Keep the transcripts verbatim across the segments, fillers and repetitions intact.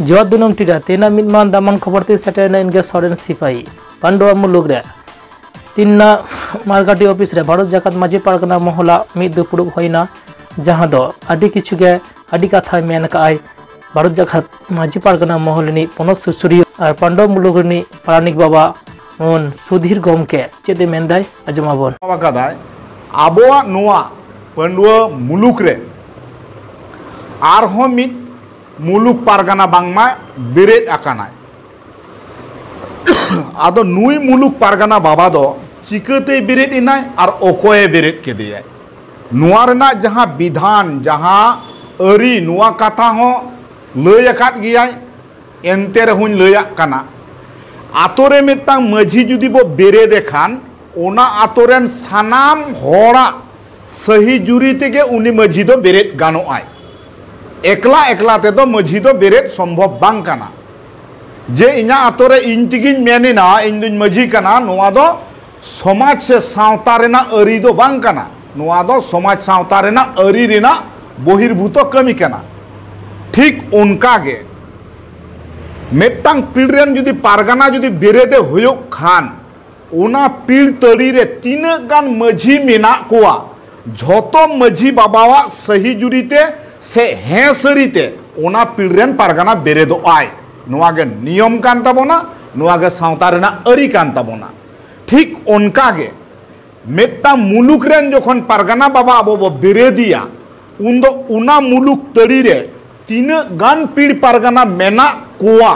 ᱡᱚᱦᱟᱨ ᱫᱤᱱᱟᱹᱢ ᱴᱤᱰᱟ, ᱛᱮᱦᱮᱧᱟᱜ ᱢᱤᱫ ᱢᱟᱱ ᱫᱟᱢᱟᱱ ᱠᱷᱚᱵᱚᱨ ᱛᱮ ᱥᱮᱴᱮᱨ ᱮᱱᱟ ᱤᱧ ᱜᱮ ᱥᱚᱨᱮᱱ ᱥᱤᱯᱟᱹᱦᱤ᱾ ᱯᱟᱱᱰᱩᱣᱟ ᱢᱩᱞᱩᱠ ᱨᱮ ᱛᱤᱱᱱᱟ ᱢᱟᱨᱜᱟᱴᱤ ᱚᱯᱷᱤᱥ ᱨᱮ ᱵᱷᱟᱨᱚᱛ ᱡᱟᱠᱟᱛ ᱢᱟᱹᱡᱷᱤ ᱯᱟᱨᱜᱟᱱᱟ ᱢᱚᱦᱚᱞᱟᱜ ᱢᱤᱫ ᱫᱩᱯᱲᱩᱵ ᱦᱩᱭᱱᱟ, ᱡᱟᱦᱟᱸ ᱫᱚ ᱟᱹᱰᱤ ᱠᱤᱪᱷᱩ ᱜᱮ ᱟᱹᱰᱤ ᱠᱟᱛᱷᱟᱭ ᱢᱮᱱ ᱟᱠᱟᱫᱼᱟᱭ᱾ ᱵᱷᱟᱨᱚᱛ ᱡᱟᱠᱟᱛ ᱢᱟᱹᱡᱷᱤ ᱯᱟᱨᱜᱟᱱᱟ ᱢᱚᱦᱚᱞ ᱨᱤᱱᱤᱡ ᱯᱚᱱᱚᱛ ᱥᱩᱥᱩᱨᱤᱭᱟᱹ ᱟᱨ ᱯᱟᱱᱰᱩᱣᱟ ᱢᱩᱞᱩᱠ ᱨᱤᱱᱤᱡ ᱯᱟᱨᱟᱱᱤᱠ ᱵᱟᱵᱟ ᱢᱚᱱ ᱥᱩᱫᱷᱤᱨ ᱜᱚᱢᱠᱮ ᱪᱮᱫ ᱮ ᱢᱮᱱᱫᱟᱭ, ᱟᱸᱡᱚᱢᱟᱵᱚᱱ᱾ ᱟᱠᱟᱫᱟᱭ, ᱟᱵᱚᱣᱟᱜ ᱱᱚᱣᱟ ᱯᱟᱹᱱᱰᱩᱣᱟᱹ ᱢᱩᱞᱩᱠ ᱨᱮ ᱟᱨᱦᱚᱸ ᱢᱤᱫ ᱢᱩᱞᱩᱠ ᱯᱟᱨᱜᱟᱱᱟ ᱵᱟᱝᱢᱟ ᱵᱮᱨᱮᱫ ᱟᱠᱟᱱᱟᱭ᱾ ᱟᱫᱚ ᱱᱩᱭ ᱢᱩᱞᱩᱠ ᱯᱟᱨᱜᱟᱱᱟ ᱵᱟᱵᱟ ᱫᱚ ᱪᱤᱠᱟᱹᱛᱮᱭ ᱵᱮᱨᱮᱫ ᱮᱱᱟᱭ ᱟᱨ ᱚᱠᱚᱭᱮ ᱵᱮᱨᱮᱫ ᱠᱮᱫᱮᱭᱟᱭ? ᱱᱚᱣᱟ ᱨᱮᱱᱟᱜ ᱡᱟᱦᱟᱸ ᱵᱤᱫᱷᱟᱱ, ᱡᱟᱦᱟᱸ ᱟᱹᱨᱤ, ᱱᱚᱣᱟ ᱠᱟᱛᱷᱟ ᱦᱚᱸ ᱞᱟᱹᱭ ᱟᱠᱟᱫ ᱜᱮᱭᱟᱭ᱾ ᱮᱱᱛᱮ ᱨᱮᱦᱚᱸᱧ ᱞᱟᱹᱭᱟᱜ ᱠᱟᱱᱟ, ᱟᱛᱳ ᱨᱮ ᱢᱤᱫᱴᱟᱝ ᱢᱟᱹᱡᱷᱤ ᱡᱩᱫᱤ ᱵᱚ ᱵᱮᱨᱮᱫᱮ ᱠᱷᱟᱱ, ᱚᱱᱟ ᱟᱛᱳ ᱨᱮᱱ ᱥᱟᱱᱟᱢ ᱦᱚᱲᱟᱜ ᱥᱟᱹᱦᱤ ᱡᱩᱨᱤ ᱛᱮᱜᱮ ᱩᱱᱤ ᱢᱟᱹᱡᱷᱤ ᱫᱚ ᱵᱮᱨᱮᱫ ᱜᱟᱱᱚᱜᱼᱟᱭ᱾ ᱮᱠᱞᱟ ᱮᱠᱞᱟ ᱛᱮᱫᱚ ᱢᱟᱹᱡᱷᱤ ᱫᱚ ᱵᱮᱨᱮᱫ ᱥᱚᱢᱵᱷᱚᱵ ᱵᱟᱝ ᱠᱟᱱᱟ᱾ ᱡᱮ ᱤᱧᱟᱹᱜ ᱟᱛᱳ ᱨᱮ ᱤᱧ ᱛᱮᱜᱤᱧ ᱢᱮᱱ ᱮᱱᱟ, ᱤᱧ ᱫᱩᱧ ᱢᱟᱹᱡᱷᱤ ᱠᱟᱱᱟ, ᱱᱚᱣᱟ ᱫᱚ ᱥᱚᱢᱟᱡᱽ ᱥᱮ ᱥᱟᱶᱛᱟ ᱨᱮᱱᱟᱜ ᱟᱹᱨᱤ ᱫᱚ ᱵᱟᱝ ᱠᱟᱱᱟ᱾ ᱱᱚᱣᱟ ᱫᱚ ᱥᱚᱢᱟᱡᱽ ᱥᱟᱶᱛᱟ ᱨᱮᱱᱟᱜ ᱟᱹᱨᱤ ᱨᱮᱱᱟᱜ ᱵᱚᱦᱤᱨᱵᱷᱩᱛᱚ ᱠᱟᱹᱢᱤ ᱠᱟᱱᱟ᱾ ᱴᱷᱤᱠ ᱚᱱᱠᱟ ᱜᱮ ᱢᱤᱫᱴᱟᱝ ᱯᱤᱲ ᱨᱮᱱ ᱡᱩᱫᱤ ᱯᱟᱨᱜᱟᱱᱟ ᱡᱩᱫᱤ ᱵᱮᱨᱮᱫᱮ ᱦᱩᱭᱩᱜ ᱠᱷᱟᱱ, ᱚᱱᱟ ᱯᱤᱲ ᱛᱟᱹᱲᱤ ᱨᱮ ᱛᱤᱱᱟᱹᱜ ᱜᱟᱱ ᱢᱟᱹᱡᱷᱤ ᱢᱮᱱᱟᱜ ᱠᱚᱣᱟ, ᱡᱷᱚᱛᱚ ᱢᱟᱹᱡᱷᱤ ᱵᱟᱵᱟᱣᱟᱜ ᱥᱟᱹᱦᱤ ᱡᱩᱨᱤ ᱛᱮ ᱥᱮ ᱦᱮᱸ ᱥᱟᱹᱨᱤ ᱛᱮ ᱚᱱᱟ ᱯᱤᱲ ᱨᱮᱱ ᱯᱟᱨᱜᱟᱱᱟ ᱵᱮᱨᱮᱫᱚᱜ ᱟᱭ᱾ ᱱᱚᱣᱟ ᱜᱮ ᱱᱤᱭᱚᱢ ᱠᱟᱱ ᱛᱟᱵᱚᱱᱟ, ᱱᱚᱣᱟ ᱜᱮ ᱥᱟᱶᱛᱟ ᱨᱮᱱᱟᱜ ᱟᱹᱨᱤ ᱠᱟᱱ ᱛᱟᱵᱚᱱᱟ᱾ ᱴᱷᱤᱠ ᱚᱱᱠᱟ ᱜᱮ ᱢᱤᱫᱴᱟᱝ ᱢᱩᱞᱩᱠ ᱨᱮᱱ ᱡᱚᱠᱷᱚᱱ ᱯᱟᱨᱜᱟᱱᱟ ᱵᱟᱵᱟ ᱟᱵᱚ ᱵᱚ ᱵᱮᱨᱮᱫᱮᱭᱟ, ᱩᱱᱫᱚ ᱚᱱᱟ ᱢᱩᱞᱩᱠ ᱛᱟᱹᱲᱤ ᱨᱮ ᱛᱤᱱᱟᱹᱜ ᱜᱟᱱ ᱯᱤᱲ ᱯᱟᱨᱜᱟᱱᱟ ᱢᱮᱱᱟᱜ ᱠᱚᱣᱟ,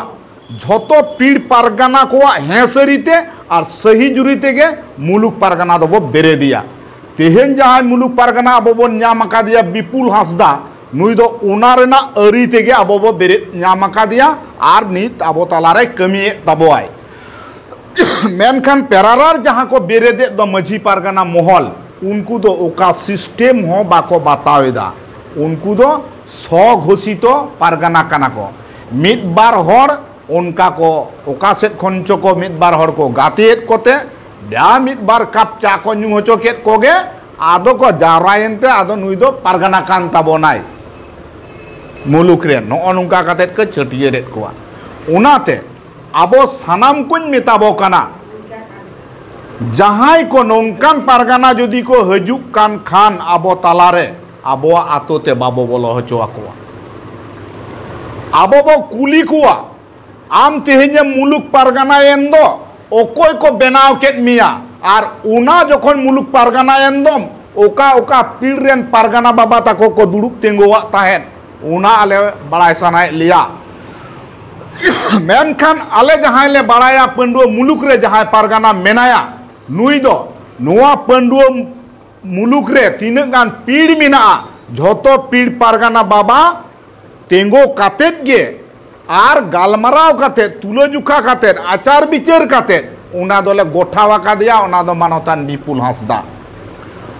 ᱡᱷᱚᱛᱚ ᱯᱤᱲ ᱯᱟᱨᱜᱟᱱᱟ ᱠᱚᱣᱟᱜ ᱦᱮᱸ ᱥᱟᱹᱨᱤ ᱛᱮ ᱟᱨ ᱥᱟᱹᱦᱤ ᱡᱩᱨᱤ ᱛᱮᱜᱮ ᱢᱩᱞᱩᱠ ᱯᱟᱨᱜᱟᱱᱟ ᱫᱚᱵᱚ ᱵᱮᱨᱮᱫᱮᱭᱟ᱾ ᱛᱮᱦᱮᱧ ᱡᱟᱦᱟᱸᱭ ᱢᱩᱞᱩᱠ ᱯᱟᱨᱜᱟᱱᱟ ᱟᱵᱚ ᱵᱚᱱ ᱧᱟᱢ ᱟᱠᱟᱫᱮᱭᱟ ᱵᱤᱯᱩᱞ ᱦᱟᱸᱥᱫᱟ, ᱱᱩᱭ ᱫᱚ ᱚᱱᱟ ᱨᱮᱱᱟᱜ ᱟᱹᱨᱤ ᱛᱮᱜᱮ ᱟᱵᱚ ᱵᱚ ᱵᱮᱨᱮᱫ ᱧᱟᱢ ᱟᱠᱟᱫᱮᱭᱟ ᱟᱨ ᱱᱤᱛ ᱟᱵᱚ ᱛᱟᱞᱟᱨᱮ ᱠᱟᱹᱢᱤᱭᱮᱫ ᱛᱟᱵᱚᱣᱟᱭ᱾ ᱢᱮᱱᱠᱷᱟᱱ ᱯᱮᱨᱟᱨᱟᱨ ᱡᱟᱦᱟᱸ ᱠᱚ ᱵᱮᱨᱮᱫᱮᱫ ᱫᱚ ᱢᱟᱹᱡᱷᱤ ᱯᱟᱨᱜᱟᱱᱟ ᱢᱚᱦᱚᱞ, ᱩᱱᱠᱩ ᱫᱚ ᱚᱠᱟ ᱥᱤᱥᱴᱮᱢ ᱦᱚᱸ ᱵᱟᱠᱚ ᱵᱟᱛᱟᱣ ᱮᱫᱟ᱾ ᱩᱱᱠᱩ ᱫᱚ ᱥᱚᱜᱷᱳᱥᱤᱛᱚ ᱯᱟᱨᱜᱟᱱᱟ ᱠᱟᱱᱟ ᱠᱚ᱾ ᱢᱤᱫ ᱵᱟᱨ ᱦᱚᱲ ᱚᱱᱠᱟ ᱠᱚ ᱚᱠᱟ ᱥᱮᱫ ᱠᱷᱚᱱ ᱪᱚ ᱠᱚ ᱢᱤᱫ ᱵᱟᱨ ᱦᱚᱲ ᱠᱚ ᱜᱟᱛᱮᱭᱮᱫ ᱠᱚᱛᱮ ᱡᱟ ᱢᱤᱫ ᱵᱟᱨ ᱠᱟᱯ ᱪᱟ ᱠᱚ ᱧᱩ ᱦᱚᱪᱚ ᱠᱮᱫ ᱠᱚᱜᱮ, ᱟᱫᱚ ᱠᱚ ᱡᱟᱣᱨᱟᱭᱮᱱ ᱛᱮ ᱟᱫᱚ ᱱᱩᱭ ᱫᱚ ᱯᱟᱨᱜᱟᱱᱟ ᱠᱟᱱ ᱛᱟᱵᱚᱱᱟᱭ᱾ ᱢᱩᱞᱩᱠ ᱨᱮ ᱱᱚᱜᱼᱚ ᱱᱚᱝᱠᱟ ᱠᱟᱛᱮᱫ ᱠᱚ ᱪᱷᱟᱹᱴᱭᱟᱹᱨᱮᱫ ᱠᱚᱣᱟ᱾ ᱚᱱᱟᱛᱮ ᱟᱵᱚ ᱥᱟᱱᱟᱢ ᱠᱚᱧ ᱢᱮᱛᱟ ᱵᱚ ᱠᱟᱱᱟ, ᱡᱟᱦᱟᱸᱭ ᱠᱚ ᱱᱚᱝᱠᱟᱱ ᱯᱟᱨᱜᱟᱱᱟ ᱡᱩᱫᱤ ᱠᱚ ᱦᱤᱡᱩᱜ ᱠᱟᱱ ᱠᱷᱟᱱ ᱟᱵᱚ ᱛᱟᱞᱟᱨᱮ, ᱟᱵᱚᱣᱟᱜ ᱟᱛᱳ ᱛᱮ ᱵᱟᱵᱚ ᱵᱚᱞᱚ ᱦᱚᱪᱚ ᱟᱠᱚᱣᱟ᱾ ᱟᱵᱚ ᱵᱚ ᱠᱩᱞᱤ ᱠᱚᱣᱟ, ᱟᱢ ᱛᱮᱦᱮᱧᱮᱢ ᱢᱩᱞᱩᱠ ᱯᱟᱨᱜᱟᱱᱟᱭᱮᱱ ᱫᱚ, ᱚᱠᱚᱭ ᱠᱚ ᱵᱮᱱᱟᱣ ᱠᱮᱫ ᱢᱮᱭᱟ? ᱟᱨ ᱚᱱᱟ ᱡᱚᱠᱷᱚᱱ ᱢᱩᱞᱩᱠ ᱯᱟᱨᱜᱟᱱᱟᱭᱮᱱ ᱫᱚᱢ, ᱚᱠᱟ ᱚᱠᱟ ᱯᱤᱲ ᱨᱮᱱ ᱯᱟᱨᱜᱟᱱᱟ ᱵᱟᱵᱟ ᱛᱟᱠᱚ ᱠᱚ ᱫᱩᱲᱩᱵ ᱛᱤᱸᱜᱩᱣᱟᱜ ᱛᱟᱦᱮᱸᱫ, ᱚᱱᱟ ᱟᱞᱮ ᱵᱟᱲᱟᱭ ᱥᱟᱱᱟᱭᱮᱫ ᱞᱮᱭᱟ᱾ ᱢᱮᱱᱠᱷᱟᱱ ᱟᱞᱮ ᱡᱟᱦᱟᱸᱭ ᱞᱮ ᱵᱟᱲᱟᱭᱟ, ᱯᱟᱹᱱᱰᱩᱣᱟᱹ ᱢᱩᱞᱩᱠ ᱨᱮ ᱡᱟᱦᱟᱸᱭ ᱯᱟᱨᱜᱟᱱᱟ ᱢᱮᱱᱟᱭᱟ, ᱱᱩᱭ ᱫᱚ ᱱᱚᱣᱟ ᱯᱟᱹᱱᱰᱩᱣᱟᱹ ᱢᱩᱞᱩᱠ ᱨᱮ ᱛᱤᱱᱟᱹᱜ ᱜᱟᱱ ᱯᱤᱲ ᱢᱮᱱᱟᱜᱼᱟ, ᱡᱷᱚᱛᱚ ᱯᱤᱲ ᱯᱟᱨᱜᱟᱱᱟ ᱵᱟᱵᱟ ᱛᱮᱸᱜᱳ ᱠᱟᱛᱮᱫ ᱜᱮ ᱟᱨ ᱜᱟᱞᱢᱟᱨᱟᱣ ᱠᱟᱛᱮᱫ, ᱛᱩᱞᱟᱹᱡᱚᱠᱷᱟ ᱠᱟᱛᱮᱫ, ᱟᱪᱟᱨ ᱵᱤᱪᱟᱹᱨ ᱠᱟᱛᱮᱫ ᱚᱱᱟ ᱫᱚᱞᱮ ᱜᱚᱴᱷᱟᱣ ᱟᱠᱟᱫᱮᱭᱟ᱾ ᱚᱱᱟ ᱫᱚ ᱢᱟᱱᱚᱛᱟᱱ ᱵᱤᱯᱩᱞ ᱦᱟᱸᱥᱫᱟ,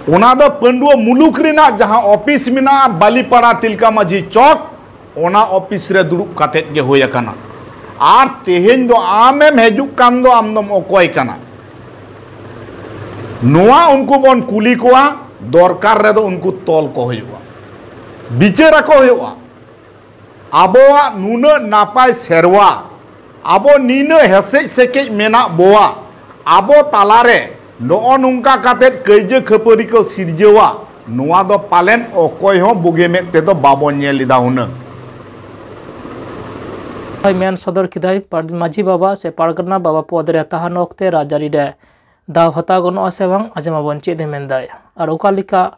ᱚᱱᱟ ᱫᱚ ᱯᱟᱹᱱᱰᱩᱣᱟᱹ ᱢᱩᱞᱩᱠ ᱨᱮᱱᱟᱜ ᱡᱟᱦᱟᱸ ᱚᱯᱷᱤᱥ ᱢᱮᱱᱟᱜᱼᱟ, ᱵᱟᱞᱤᱯᱟᱲᱟ ᱛᱤᱞᱠᱟ ᱢᱟᱹᱡᱷᱤ ᱪᱚᱠ, ᱚᱱᱟ ᱚᱯᱷᱤᱥ ᱨᱮ ᱫᱩᱲᱩᱵ ᱠᱟᱛᱮᱫ ᱜᱮ ᱦᱩᱭ ᱟᱠᱟᱱᱟ᱾ ᱟᱨ ᱛᱮᱦᱮᱧ ᱫᱚ ᱟᱢᱮᱢ ᱦᱤᱡᱩᱜ ᱠᱟᱱ ᱫᱚ, ᱟᱢ ᱫᱚᱢ ᱚᱠᱚᱭ ᱠᱟᱱᱟ? ᱱᱚᱣᱟ ᱩᱱᱠᱩ ᱵᱚᱱ ᱠᱩᱞᱤ ᱠᱚᱣᱟ, ᱫᱚᱨᱠᱟᱨ ᱨᱮᱫᱚ ᱩᱱᱠᱩ ᱛᱚᱞ ᱠᱚ ᱦᱩᱭᱩᱜᱼᱟ, ᱵᱤᱪᱟᱹᱨ ᱟᱠᱚ ᱦᱩᱭᱩᱜᱼᱟ᱾ ᱟᱵᱚᱣᱟᱜ ᱱᱩᱱᱟᱹᱜ ᱱᱟᱯᱟᱭ ᱥᱮᱨᱣᱟ, ᱟᱵᱚ ᱱᱤᱱᱟᱹᱜ ᱦᱮᱥᱮᱡ ᱥᱮᱠᱮᱡ ᱢᱮᱱᱟᱜ ᱵᱚᱣᱟ, ᱟᱵᱚ ᱛᱟᱞᱟᱨᱮ ᱱᱚᱜᱼᱚ ᱱᱚᱝᱠᱟ ᱠᱟᱛᱮᱫ ᱠᱟᱹᱭᱡᱟᱹ ᱠᱷᱟᱹᱯᱟᱹᱨᱤ ᱠᱚ ᱥᱤᱨᱡᱟᱹᱣᱟ, ᱱᱚᱣᱟ ᱫᱚ ᱯᱟᱞᱮᱱ ᱚᱠᱚᱭ ᱦᱚᱸ ᱵᱩᱜᱤ ᱢᱮᱫ ᱛᱮᱫᱚ ᱵᱟᱵᱚᱱ ᱧᱮᱞ ᱮᱫᱟ ᱦᱩᱱᱟᱹᱝ᱾ ᱢᱮᱱ ᱥᱚᱫᱚᱨ ᱠᱮᱫᱟᱭ, ᱯᱟᱨ- ᱢᱟᱹᱡᱷᱤ ᱵᱟᱵᱟ ᱥᱮ ᱯᱟᱨᱜᱟᱱᱟ ᱵᱟᱵᱟ ᱯᱚᱫᱽ ᱨᱮ ᱛᱟᱦᱮᱱ ᱚᱠᱛᱮ ᱨᱟᱡᱽᱟᱹᱨᱤ ᱨᱮ ᱫᱟᱣ ᱦᱟᱛᱟᱣ ᱜᱟᱱᱚᱜᱼᱟ ᱥᱮ ᱵᱟᱝ, ᱟᱸᱡᱚᱢ ᱟᱵᱚᱱ ᱪᱮᱫ ᱮ ᱢᱮᱱᱫᱟᱭ ᱟᱨ ᱚᱠᱟ ᱞᱮᱠᱟ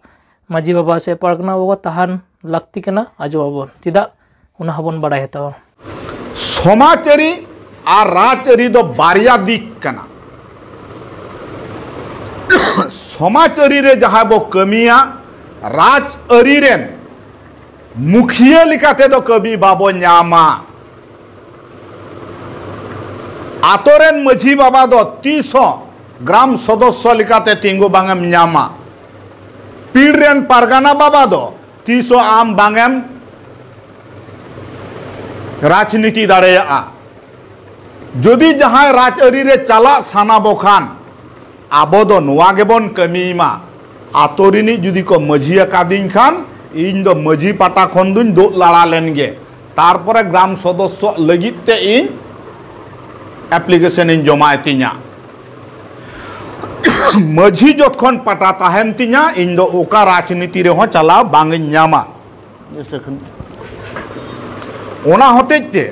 ᱢᱟᱹᱡᱷᱤ ᱵᱟᱵᱟ ᱥᱮ ᱯᱟᱨᱜᱟᱱᱟ ᱵᱟᱵᱟ ᱛᱟᱦᱮᱱ ᱞᱟᱹᱠᱛᱤ ᱠᱟᱱᱟ, ᱟᱸᱡᱚᱢ ᱟᱵᱚᱱ᱾ ᱪᱮᱫᱟᱜ, ᱚᱱᱟ ᱦᱚᱸᱵᱚᱱ ᱵᱟᱲᱟᱭ ᱦᱟᱛᱟᱣᱟ᱾ ᱥᱚᱢᱟᱡᱽ ᱟᱹᱨᱤ ᱟᱨ ᱨᱟᱡᱽ ᱟᱹᱨᱤ ᱫᱚ ᱵᱟᱨᱭᱟ ᱫᱤᱠ ᱠᱟᱱᱟ᱾ ᱥᱚᱢᱟᱡᱽ ᱟᱹᱨᱤ ᱨᱮ ᱡᱟᱦᱟᱸ ᱵᱚ ᱠᱟᱹᱢᱤᱭᱟ, ᱨᱟᱡᱽ ᱟᱹᱨᱤ ᱨᱮᱱ ᱢᱩᱠᱷᱤᱭᱟᱹ ᱞᱮᱠᱟᱛᱮ ᱫᱚ ᱠᱟᱹᱢᱤ ᱵᱟᱵᱚ ᱧᱟᱢᱟ᱾ ᱟᱛᱳ ᱨᱮᱱ ᱢᱟᱹᱡᱷᱤ ᱵᱟᱵᱟ ᱫᱚ ᱛᱤᱥ ᱦᱚᱸ ᱜᱨᱟᱢ ᱥᱚᱫᱚᱥᱥᱚ ᱞᱮᱠᱟᱛᱮ ᱛᱤᱸᱜᱩ ᱵᱟᱝ ᱮᱢ ᱧᱟᱢᱟ᱾ ᱯᱤᱲ ᱨᱮᱱ ᱯᱟᱨᱜᱟᱱᱟ ᱵᱟᱵᱟ ᱫᱚ ᱛᱤᱥ ᱦᱚᱸ ᱟᱢ ᱵᱟᱝ ᱮᱢ ᱨᱟᱡᱽᱱᱤᱛᱤ ᱫᱟᱲᱮᱭᱟᱜᱼᱟ᱾ ᱡᱩᱫᱤ ᱡᱟᱦᱟᱸᱭ ᱨᱟᱡᱽ ᱟᱹᱨᱤ ᱨᱮ ᱪᱟᱞᱟᱜ ᱥᱟᱱᱟ ᱵᱚ ᱠᱷᱟᱱ, ᱟᱵᱚ ᱫᱚ ᱱᱚᱣᱟ ᱜᱮᱵᱚᱱ ᱠᱟᱹᱢᱤᱭ ᱢᱟ᱾ ᱟᱛᱳ ᱨᱤᱱᱤᱡ ᱡᱩᱫᱤ ᱠᱚ ᱢᱟᱹᱡᱷᱤ ᱟᱠᱟᱫᱤᱧ ᱠᱷᱟᱱ, ᱤᱧ ᱫᱚ ᱢᱟᱹᱡᱷᱤ ᱯᱟᱦᱴᱟ ᱠᱷᱚᱱ ᱫᱩᱧ ᱫᱩᱜ ᱞᱟᱲᱟ ᱞᱮᱱ ᱜᱮ, ᱛᱟᱨᱯᱚᱨᱮ ᱜᱨᱟᱢ ᱥᱚᱫᱚᱥᱥᱚ ᱞᱟᱹᱜᱤᱫ ᱛᱮ ᱤᱧ ᱮᱯᱞᱤᱠᱮᱥᱚᱱ ᱤᱧ ᱡᱚᱢᱟᱭ ᱛᱤᱧᱟ᱾ ᱢᱟᱹᱡᱷᱤ ᱡᱚᱛᱠᱷᱚᱱ ᱯᱟᱦᱴᱟ ᱛᱟᱦᱮᱱ ᱛᱤᱧᱟ, ᱤᱧ ᱫᱚ ᱚᱠᱟ ᱨᱟᱡᱽᱱᱤᱛᱤ ᱨᱮᱦᱚᱸ ᱪᱟᱞᱟᱣ ᱵᱟᱝ ᱤᱧ ᱧᱟᱢᱟ᱾ ᱚᱱᱟ ᱦᱚᱛᱮᱡ ᱛᱮ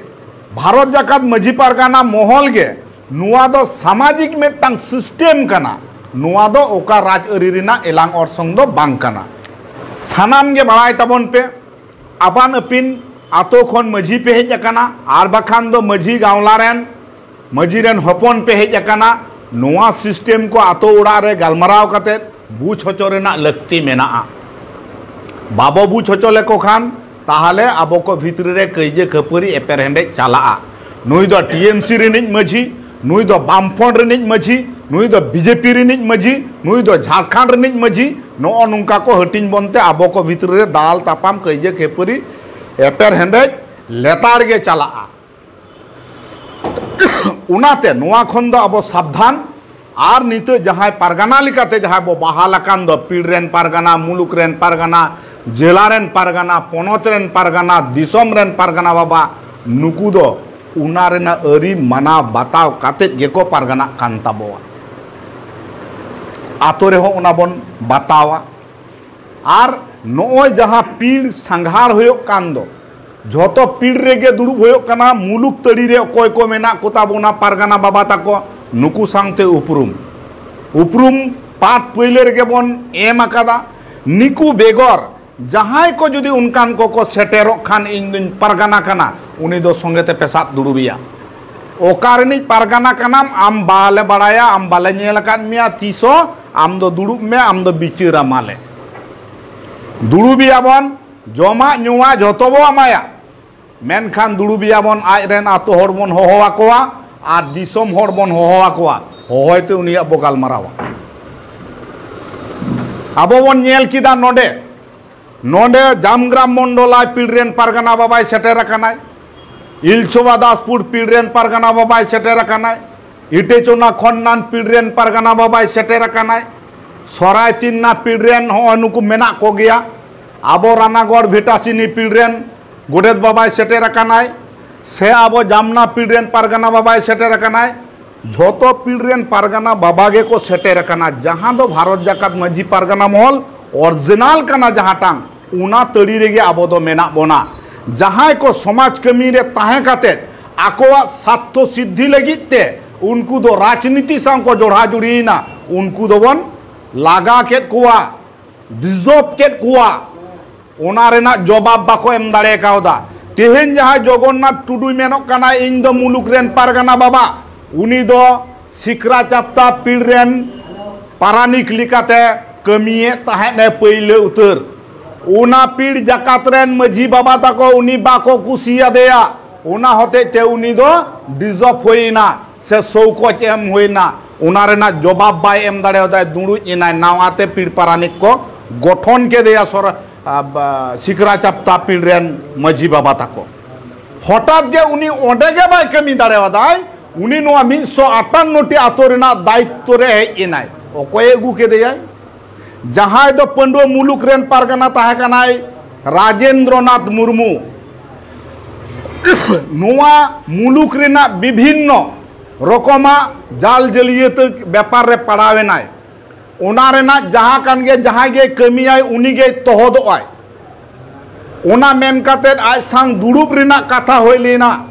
ᱵᱷᱟᱨᱚᱛ ᱡᱟᱠᱟᱛ ᱢᱟᱹᱡᱷᱤ ᱯᱟᱨᱜᱟᱱᱟ ᱢᱚᱦᱚᱞ ᱜᱮ ᱱᱚᱣᱟ ᱫᱚ ᱥᱟᱢᱟᱡᱤᱠ ᱢᱤᱫᱴᱟᱝ ᱥᱤᱥᱴᱮᱢ ᱠᱟᱱᱟ, ᱱᱚᱣᱟ ᱫᱚ ᱚᱠᱟ ᱨᱟᱡᱽᱟᱹᱨᱤ ᱨᱮᱱᱟᱜ ᱮᱞᱟᱝ ᱚᱨᱥᱚᱝ ᱫᱚ ᱵᱟᱝ ᱠᱟᱱᱟ᱾ ᱥᱟᱱᱟᱢ ᱜᱮ ᱵᱟᱲᱟᱭ ᱛᱟᱵᱚᱱ ᱯᱮ, ᱟᱯᱟᱱ ᱟᱹᱯᱤᱱ ᱟᱛᱳ ᱠᱷᱚᱱ ᱢᱟᱹᱡᱷᱤ ᱯᱮ ᱦᱮᱡ ᱟᱠᱟᱱᱟ, ᱟᱨ ᱵᱟᱠᱷᱟᱱ ᱫᱚ ᱢᱟᱹᱡᱷᱤ ᱜᱟᱶᱞᱟ ᱨᱮᱱ, ᱢᱟᱹᱡᱷᱤ ᱨᱮᱱ ᱦᱚᱯᱚᱱ ᱯᱮ ᱦᱮᱡ ᱟᱠᱟᱱᱟ᱾ ᱱᱚᱣᱟ ᱥᱤᱥᱴᱮᱢ ᱠᱚ ᱟᱛᱳ ᱚᱲᱟᱜ ᱨᱮ ᱜᱟᱞᱢᱟᱨᱟᱣ ᱠᱟᱛᱮ ᱵᱩᱡᱽ ᱦᱚᱪᱚ ᱨᱮᱱᱟᱜ ᱞᱟᱹᱠᱛᱤ ᱢᱮᱱᱟᱜᱼᱟ᱾ ᱵᱟᱵᱚ ᱵᱩᱡᱽ ᱦᱚᱪᱚ ᱞᱮᱠᱚ ᱠᱷᱟᱱ ᱛᱟᱦᱚᱞᱮ ᱟᱵᱚ ᱠᱚ ᱵᱷᱤᱛᱨᱤ ᱨᱮ ᱠᱟᱹᱭᱡᱟᱹ ᱠᱷᱟᱹᱯᱟᱹᱨᱤ ᱮᱯᱮᱨᱦᱮᱸᱰᱮᱡ ᱪᱟᱞᱟᱜᱼᱟ᱾ ᱱᱩᱭ ᱫᱚ ᱴᱤ ᱮᱢ ᱥᱤ ᱨᱤᱱᱤᱡ ᱢᱟᱹᱡᱷᱤ, ᱱᱩᱭ ᱫᱚ ᱵᱟᱢᱯᱷᱨᱚᱱᱴ ᱨᱤᱱᱤᱡ ᱢᱟᱹᱡᱷᱤ, ᱱᱩᱭ ᱫᱚ ᱵᱤ ᱡᱮ ᱯᱤ ᱨᱤᱱᱤᱡ ᱢᱟᱹᱡᱷᱤ, ᱱᱩᱭ ᱫᱚ ᱡᱷᱟᱲᱠᱷᱚᱸᱰ ᱨᱤᱱᱤᱡ ᱢᱟᱹᱡᱷᱤ, ᱱᱚᱜᱼᱚ ᱱᱚᱝᱠᱟ ᱠᱚ ᱦᱟᱹᱴᱤᱧ ᱵᱚᱱᱛᱮ ᱟᱵᱚ ᱠᱚ ᱵᱷᱤᱛᱨᱤ ᱨᱮ ᱫᱟᱞ ᱛᱟᱯᱟᱢ ᱠᱟᱹᱭᱡᱟᱹ ᱠᱷᱟᱹᱯᱟᱹᱨᱤ ᱮᱯᱮᱨᱦᱮᱸᱰᱮᱡ ᱞᱮᱛᱟᱲ ᱜᱮ ᱪᱟᱞᱟᱜᱼᱟ᱾ ᱚᱱᱟᱛᱮ ᱱᱚᱣᱟ ᱠᱷᱚᱱ ᱫᱚ ᱟᱵᱚ ᱥᱟᱵᱫᱷᱟᱱ᱾ ᱟᱨ ᱱᱤᱛᱚᱜ ᱡᱟᱦᱟᱸᱭ ᱯᱟᱨᱜᱟᱱᱟ ᱞᱮᱠᱟᱛᱮ ᱡᱟᱦᱟᱸᱭ ᱵᱚ ᱵᱟᱦᱟᱞ ᱟᱠᱟᱱ ᱫᱚ, ᱯᱤᱲ ᱨᱮᱱ ᱯᱟᱨᱜᱟᱱᱟ, ᱢᱩᱞᱩᱠ ᱨᱮᱱ ᱯᱟᱨᱜᱟᱱᱟ, ᱡᱮᱞᱟ ᱨᱮᱱ ᱯᱟᱨᱜᱟᱱᱟ, ᱯᱚᱱᱚᱛ ᱨᱮᱱ ᱯᱟᱨᱜᱟᱱᱟ, ᱫᱤᱥᱚᱢ ᱨᱮᱱ ᱯᱟᱨᱜᱟᱱᱟ ᱵᱟᱵᱟ, ᱱᱩᱠᱩ ᱫᱚ ᱚᱱᱟ ᱨᱮᱱᱟᱜ ᱟᱹᱨᱤ ᱢᱟᱱᱟᱣ ᱵᱟᱛᱟᱣ ᱠᱟᱛᱮᱫ ᱜᱮᱠᱚ ᱯᱟᱨᱜᱟᱱᱟᱜ ᱠᱟᱱ ᱛᱟᱵᱚᱣᱟ᱾ ᱟᱛᱳ ᱨᱮᱦᱚᱸ ᱚᱱᱟ ᱵᱚᱱ ᱵᱟᱛᱟᱣᱟ᱾ ᱟᱨ ᱱᱚᱜᱼᱚᱭ ᱡᱟᱦᱟᱸ ᱯᱤᱲ ᱥᱟᱸᱜᱷᱟᱨ ᱦᱩᱭᱩᱜ ᱠᱟᱱ ᱫᱚ, ᱡᱷᱚᱛᱚ ᱯᱤᱲ ᱨᱮᱜᱮ ᱫᱩᱲᱩᱵ ᱦᱩᱭᱩᱜ ᱠᱟᱱᱟ᱾ ᱢᱩᱞᱩᱠ ᱛᱟᱹᱲᱤ ᱨᱮ ᱚᱠᱚᱭ ᱠᱚ ᱢᱮᱱᱟᱜ ᱠᱚ ᱛᱟᱵᱚᱱᱟ ᱯᱟᱨᱜᱟᱱᱟ ᱵᱟᱵᱟ ᱛᱟᱠᱚ, ᱱᱩᱠᱩ ᱥᱟᱶᱛᱮ ᱩᱯᱨᱩᱢ, ᱩᱯᱨᱩᱢ ᱯᱟᱴ ᱯᱟᱹᱭᱞᱟᱹ ᱨᱮᱜᱮ ᱵᱚᱱ ᱮᱢ ᱟᱠᱟᱫᱟ᱾ ᱱᱤᱠᱩ ᱵᱮᱜᱚᱨ ᱡᱟᱦᱟᱸᱭ ᱠᱚ ᱡᱩᱫᱤ ᱚᱱᱠᱟᱱ ᱠᱚᱠᱚ ᱥᱮᱴᱮᱨᱚᱜ ᱠᱷᱟᱱ, "ᱤᱧ ᱫᱩᱧ ᱯᱟᱨᱜᱟᱱᱟ ᱠᱟᱱᱟ", ᱩᱱᱤ ᱫᱚ ᱥᱚᱸᱜᱮ ᱛᱮ ᱯᱮᱥᱟᱫ ᱫᱩᱲᱩᱵᱮᱭᱟ᱾ ᱚᱠᱟ ᱨᱤᱱᱤᱡ ᱯᱟᱨᱜᱟᱱᱟ ᱠᱟᱱᱟᱢ, ᱟᱢ ᱵᱟᱞᱮ ᱵᱟᱲᱟᱭᱟ, ᱟᱢ ᱵᱟᱞᱮ ᱧᱮᱞ ᱟᱠᱟᱫ ᱢᱮᱭᱟ ᱛᱤᱥ ᱦᱚᱸ, ᱟᱢ ᱫᱚ ᱫᱩᱲᱩᱵ ᱢᱮ, ᱟᱢ ᱫᱚ ᱵᱤᱪᱟᱹᱨ ᱟᱢᱟᱞᱮ᱾ ᱫᱩᱲᱩᱵᱮᱭᱟ ᱵᱚᱱ, ᱡᱚᱢᱟᱜ ᱧᱩᱣᱟᱜ ᱡᱷᱚᱛᱚ ᱵᱚ ᱮᱢᱟᱭᱟ, ᱢᱮᱱᱠᱷᱟᱱ ᱫᱩᱲᱩᱵᱮᱭᱟ ᱵᱚᱱ, ᱟᱡ ᱨᱮᱱ ᱟᱛᱳ ᱦᱚᱲ ᱵᱚᱱ ᱦᱚᱦᱚ ᱟᱠᱚᱣᱟ ᱟᱨ ᱫᱤᱥᱚᱢ ᱦᱚᱲ ᱵᱚᱱ ᱦᱚᱦᱚ ᱟᱠᱚᱣᱟ, ᱦᱚᱦᱚᱭ ᱛᱮ ᱩᱱᱤᱭᱟᱜ ᱵᱚ ᱜᱟᱞᱢᱟᱨᱟᱣᱟ᱾ ᱟᱵᱚ ᱵᱚᱱ ᱧᱮᱞ ᱠᱮᱫᱟ ᱱᱚᱰᱮ, ᱱᱚᱰᱮ ᱡᱟᱢᱜᱨᱟᱢ ᱢᱚᱱᱰᱚᱞᱟᱭ ᱯᱤᱲ ᱨᱮᱱ ᱯᱟᱨᱜᱟᱱᱟ ᱵᱟᱵᱟᱭ ᱥᱮᱴᱮᱨ ᱟᱠᱟᱱᱟᱭ, ᱤᱞᱪᱷᱚᱣᱟ ᱫᱟᱥᱯᱩᱨ ᱯᱤᱲ ᱨᱮᱱ ᱯᱟᱨᱜᱟᱱᱟ ᱵᱟᱵᱟᱭ ᱥᱮᱴᱮᱨ ᱟᱠᱟᱱᱟᱭ, ᱤᱴᱮᱪᱚᱱᱟ ᱠᱷᱚᱱᱱᱟᱱ ᱯᱤᱲ ᱨᱮᱱ ᱯᱟᱨᱜᱟᱱᱟ ᱵᱟᱵᱟᱭ ᱥᱮᱴᱮᱨ ᱟᱠᱟᱱᱟᱭ, ᱥᱚᱨᱟᱭ ᱛᱤᱱᱱᱟ ᱯᱤᱲ ᱨᱮᱱ ᱦᱚᱸᱜᱼᱚᱭ ᱱᱩᱠᱩ ᱢᱮᱱᱟᱜ ᱠᱚᱜᱮᱭᱟ, ᱟᱵᱚ ᱨᱟᱱᱟᱜᱚᱲ ᱵᱷᱤᱴᱟᱥᱤᱱᱤ ᱯᱤᱲ ᱨᱮᱱ ᱜᱚᱰᱮᱛ ᱵᱟᱵᱟᱭ ᱥᱮᱴᱮᱨ ᱟᱠᱟᱱᱟᱭ, ᱥᱮ ᱟᱵᱚ ᱡᱟᱢᱱᱟ ᱯᱤᱲ ᱨᱮᱱ ᱯᱟᱨᱜᱟᱱᱟ ᱵᱟᱵᱟᱭ ᱥᱮᱴᱮᱨ ᱟᱠᱟᱱᱟᱭ, ᱡᱷᱚᱛᱚ ᱯᱤᱲ ᱨᱮᱱ ᱯᱟᱨᱜᱟᱱᱟ ᱵᱟᱵᱟ ᱜᱮᱠᱚ ᱥᱮᱴᱮᱨ ᱟᱠᱟᱱᱟ᱾ ᱡᱟᱦᱟᱸ ᱫᱚ ᱵᱷᱟᱨᱚᱛ ᱡᱟᱠᱟᱛ ᱢᱟᱹᱡᱷᱤ ᱯᱟᱨᱜᱟᱱᱟ ᱢᱚᱦᱚᱞ ᱚᱨᱤᱡᱤᱱᱟᱞ ᱠᱟᱱᱟ, ᱡᱟᱦᱟᱸᱴᱟᱝ, ᱚᱱᱟ ᱛᱟᱹᱲᱤ ᱨᱮᱜᱮ ᱟᱵᱚ ᱫᱚ ᱢᱮᱱᱟᱜ ᱵᱚᱱᱟ᱾ ᱡᱟᱦᱟᱸᱭ ᱠᱚ ᱥᱚᱢᱟᱡᱽ ᱠᱟᱹᱢᱤ ᱨᱮ ᱛᱟᱦᱮᱸ ᱠᱟᱛᱮ ᱟᱠᱚᱣᱟᱜ ᱥᱟᱨᱛᱷᱚ ᱥᱤᱫᱽᱫᱷᱤ ᱞᱟᱹᱜᱤᱫ ᱛᱮ ᱩᱱᱠᱩ ᱫᱚ ᱨᱟᱡᱽᱱᱤᱛᱤ ᱥᱟᱶ ᱠᱚ ᱡᱚᱲᱟᱣ ᱡᱩᱲᱤᱭᱮᱱᱟ, ᱩᱱᱠᱩ ᱫᱚᱵᱚᱱ ᱞᱟᱜᱟ ᱠᱮᱫ ᱠᱚᱣᱟ, ᱰᱤᱡᱚᱵᱽ ᱠᱮᱫ ᱠᱚᱣᱟ᱾ ᱚᱱᱟ ᱨᱮᱱᱟᱜ ᱡᱚᱵᱟᱵ ᱵᱟᱠᱚ ᱮᱢ ᱫᱟᱲᱮ ᱠᱟᱣᱫᱟ᱾ ᱛᱮᱦᱮᱧ ᱡᱟᱦᱟᱸᱭ ᱡᱚᱜᱚᱱᱱᱟᱛᱷ ᱴᱩᱰᱩᱭ ᱢᱮᱱᱚᱜ ᱠᱟᱱᱟ, ᱤᱧ ᱫᱚ ᱢᱩᱞᱩᱠ ᱨᱮᱱ ᱯᱟᱨᱜᱟᱱᱟ ᱵᱟᱵᱟ, ᱩᱱᱤ ᱫᱚ ᱥᱤᱠᱨᱟ ᱪᱟᱯᱛᱟ ᱯᱤᱲ ᱨᱮᱱ ᱯᱟᱨᱟᱱᱤᱠ ᱞᱮᱠᱟᱛᱮ ᱠᱟᱹᱢᱤᱭᱮᱫ ᱛᱟᱦᱮᱸᱫ ᱮ ᱯᱟᱹᱭᱞᱟᱹ ᱩᱛᱟᱹᱨ᱾ ᱚᱱᱟ ᱯᱤᱲ ᱡᱟᱠᱟᱛ ᱨᱮᱱ ᱢᱟᱹᱡᱷᱤ ᱵᱟᱵᱟ ᱛᱟᱠᱚ ᱩᱱᱤ ᱵᱟᱠᱚ ᱠᱩᱥᱤᱭᱟᱫᱮᱭᱟ, ᱚᱱᱟ ᱦᱚᱛᱮᱡ ᱛᱮ ᱩᱱᱤ ᱫᱚ ᱰᱤᱡᱚᱵᱽ ᱦᱩᱭᱮᱱᱟ ᱥᱮ ᱥᱳᱣᱠᱚᱪ ᱮᱢ ᱦᱩᱭᱮᱱᱟ᱾ ᱚᱱᱟ ᱨᱮᱱᱟᱜ ᱡᱚᱵᱟᱵ ᱵᱟᱭ ᱮᱢ ᱫᱟᱲᱮᱭᱟᱫᱟ, ᱫᱩᱲᱩᱵ ᱮᱱᱟᱭ᱾ ᱱᱟᱣᱟᱛᱮ ᱯᱤᱲ ᱯᱟᱨᱟᱱᱤᱠ ᱠᱚ ᱜᱚᱴᱷᱚᱱ ᱠᱮᱫᱮᱭᱟ ᱥᱚᱨ-, ᱟ, ᱵᱟ-, ᱥᱤᱠᱨᱟ ᱪᱟᱯᱛᱟ ᱯᱤᱲ ᱨᱮᱱ ᱢᱟᱹᱡᱷᱤ ᱵᱟᱵᱟ ᱛᱟᱠᱚ᱾ ᱦᱚᱴᱟᱛ ᱜᱮ ᱩᱱᱤ ᱚᱸᱰᱮ ᱜᱮ ᱵᱟᱭ ᱠᱟᱹᱢᱤ ᱫᱟᱲᱮᱭᱟᱫᱟᱭ᱾ ᱩᱱᱤ ᱱᱚᱣᱟ ᱢᱤᱫᱥᱚ ᱟᱴᱟᱱᱱᱚ ᱴᱤ ᱟᱛᱳ ᱨᱮᱱᱟᱜ ᱫᱟᱭᱤᱛᱛᱚ ᱨᱮ ᱦᱮᱡ ᱮᱱᱟᱭ᱾ ᱚᱠᱚᱭᱮ ᱟᱹᱜᱩ ᱠᱮᱫᱮᱭᱟᱭ? ᱡᱟᱦᱟᱸᱭ ᱫᱚ ᱯᱟᱹᱰᱩᱣᱟᱹ ᱢᱩᱞᱩᱠ ᱨᱮᱱ ᱯᱟᱨᱜᱟᱱᱟ ᱛᱟᱦᱮᱸ ᱠᱟᱱᱟᱭ, ᱨᱟᱡᱮᱱᱫᱨᱚᱱᱟᱛᱷ ᱢᱩᱨᱢᱩ᱾ ᱱᱚᱣᱟ ᱢᱩᱞᱩᱠ ᱨᱮᱱᱟᱜ ᱵᱤᱵᱷᱤᱱᱱᱚ ᱨᱚᱠᱚᱢᱟᱜ ᱡᱟᱞ ᱡᱟᱹᱞᱤᱭᱟᱹᱛ ᱵᱮᱯᱟᱨ ᱨᱮ ᱯᱟᱲᱟᱣ ᱮᱱᱟᱭ᱾ ᱚᱱᱟ ᱨᱮᱱᱟᱜ ᱡᱟᱦᱟᱸ ᱠᱟᱱ ᱜᱮ, ᱡᱟᱦᱟᱸᱭ ᱜᱮ ᱠᱟᱹᱢᱤᱭᱟᱭ, ᱩᱱᱤ ᱜᱮᱭ ᱛᱚᱦᱚᱫᱚᱜᱼᱟᱭ᱾ ᱚᱱᱟ ᱢᱮᱱ ᱠᱟᱛᱮᱫ ᱟᱡ ᱥᱟᱶ ᱫᱩᱲᱩᱵ ᱨᱮᱱᱟᱜ ᱠᱟᱛᱷᱟ ᱦᱩᱭ ᱞᱮᱱᱟ᱾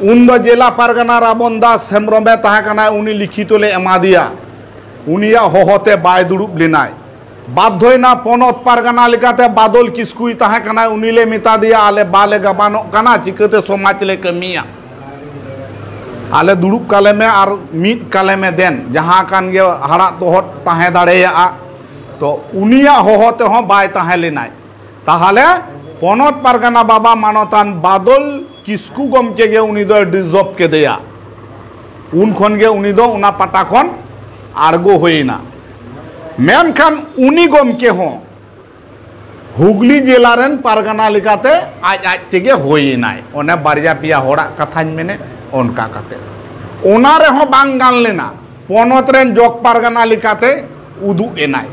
ᱩᱱ ᱫᱚ ᱡᱮᱞᱟ ᱯᱟᱨᱜᱟᱱᱟ ᱨᱟᱵᱚᱱ ᱫᱟᱥ ᱦᱮᱢᱵᱨᱚᱢᱮ ᱛᱟᱦᱮᱸ ᱠᱟᱱᱟ, ᱩᱱᱤ ᱞᱤᱠᱷᱤᱛᱚ ᱞᱮ ᱮᱢᱟ ᱫᱮᱭᱟ᱾ ᱩᱱᱤᱭᱟᱜ ᱦᱚᱦᱚᱛᱮ ᱵᱟᱭ ᱫᱩᱲᱩᱵ ᱞᱮᱱᱟᱭ᱾ ᱵᱟᱫᱽᱫᱷᱚᱭᱮᱱᱟ ᱯᱚᱱᱚᱛ ᱯᱟᱨᱜᱟᱱᱟ ᱞᱮᱠᱟᱛᱮ ᱵᱟᱫᱚᱞ ᱠᱤᱥᱠᱩᱭ ᱛᱟᱦᱮᱸ ᱠᱟᱱᱟᱭ, ᱩᱱᱤ ᱞᱮ ᱢᱮᱛᱟ ᱫᱮᱭᱟ, "ᱟᱞᱮ ᱵᱟᱞᱮ ᱜᱟᱵᱟᱱᱚᱜ ᱠᱟᱱᱟ, ᱪᱤᱠᱟᱹᱛᱮ ᱥᱚᱢᱟᱡᱽ ᱞᱮ ᱠᱟᱹᱢᱤᱭᱟ? ᱟᱞᱮ ᱫᱩᱲᱩᱵ ᱠᱟᱞᱮ ᱢᱮ ᱟᱨ ᱢᱤᱫ ᱠᱟᱞᱮ ᱢᱮ ᱫᱮᱱ, ᱡᱟᱦᱟᱸ ᱠᱟᱱ ᱜᱮ ᱦᱟᱲᱟᱜ ᱛᱚᱦᱚᱫ ᱛᱟᱦᱮᱸ ᱫᱟᱲᱮᱭᱟᱜᱼᱟ᱾" ᱛᱚ ᱩᱱᱤᱭᱟᱜ ᱦᱚᱦᱚ ᱛᱮᱦᱚᱸ ᱵᱟᱭ ᱛᱟᱦᱮᱸ ᱞᱮᱱᱟᱭ᱾ ᱛᱟᱦᱚᱞᱮ ᱯᱚᱱᱚᱛ ᱯᱟᱨᱜᱟᱱᱟ ᱵᱟᱵᱟ ᱢᱟᱱᱚᱛᱟᱱ ᱵᱟᱫᱚᱞ ᱠᱤᱥᱠᱩ ᱜᱚᱢᱠᱮ ᱜᱮ ᱩᱱᱤ ᱫᱚᱭ ᱰᱤᱡᱚᱵᱽ ᱠᱮᱫᱮᱭᱟ᱾ ᱩᱱ ᱠᱷᱚᱱ ᱜᱮ ᱩᱱᱤ ᱫᱚ ᱚᱱᱟ ᱯᱟᱴᱟ ᱠᱷᱚᱱ ᱟᱬᱜᱚ ᱦᱩᱭᱮᱱᱟ᱾ ᱢᱮᱱᱠᱷᱟᱱ ᱩᱱᱤ ᱜᱚᱢᱠᱮ ᱦᱚᱸ ᱦᱩᱜᱽᱞᱤ ᱡᱮᱞᱟ ᱨᱮᱱ ᱯᱟᱨᱜᱟᱱᱟ ᱞᱮᱠᱟᱛᱮ ᱟᱡ ᱟᱡ ᱛᱮᱜᱮ ᱦᱩᱭ ᱮᱱᱟᱭ᱾ ᱚᱱᱮ ᱵᱟᱨᱭᱟ ᱯᱮᱭᱟ ᱦᱚᱲᱟᱜ ᱠᱟᱛᱷᱟᱧ ᱢᱮᱱᱮᱫ, ᱚᱱᱠᱟ ᱠᱟᱛᱮ ᱚᱱᱟ ᱨᱮᱦᱚᱸ ᱵᱟᱝ ᱜᱟᱱ ᱞᱮᱱᱟ, ᱯᱚᱱᱚᱛ ᱨᱮᱱ ᱡᱚᱜᱽ ᱯᱟᱨᱜᱟᱱᱟ ᱞᱮᱠᱟᱛᱮ ᱩᱫᱩᱜ ᱮᱱᱟᱭ᱾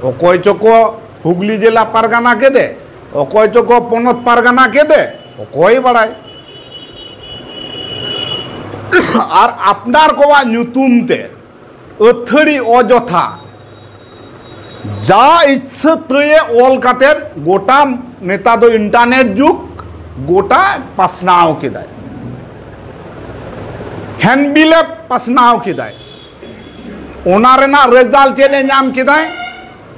ᱚᱠᱚᱭ ᱪᱚᱠᱚ ᱦᱩᱜᱽᱞᱤ ᱡᱮᱞᱟ ᱯᱟᱨᱜᱟᱱᱟ ᱠᱮᱫᱮ, ᱚᱠᱚᱭ ᱪᱚᱠᱚ ᱯᱚᱱᱚᱛ ᱯᱟᱨᱜᱟᱱᱟ ᱠᱮᱫᱮ, ᱚᱠᱚᱭ ᱵᱟᱲᱟᱭ᱾ ᱟᱨ ᱟᱯᱱᱟᱨ ᱠᱚᱣᱟᱜ ᱧᱩᱛᱩᱢ ᱛᱮ ᱟᱹᱛᱷᱟᱹᱲᱤ ᱚᱡᱚᱛᱷᱟ ᱡᱟ ᱤᱪᱪᱷᱟᱹ ᱛᱟᱹᱭᱮ ᱚᱞ ᱠᱟᱛᱮᱫ ᱜᱚᱴᱟ, ᱱᱮᱛᱟᱨ ᱫᱚ ᱤᱱᱴᱟᱨᱱᱮᱴ ᱡᱩᱜᱽ, ᱜᱚᱴᱟ ᱯᱟᱥᱱᱟᱣ ᱠᱮᱫᱟᱭ, ᱦᱮᱱᱰᱵᱤᱞᱮ ᱯᱟᱥᱱᱟᱣ ᱠᱮᱫᱟᱭ᱾ ᱚᱱᱟ ᱨᱮᱱᱟᱜ ᱨᱮᱡᱟᱞᱴ ᱪᱮᱫ ᱮ ᱧᱟᱢ ᱠᱮᱫᱟᱭ?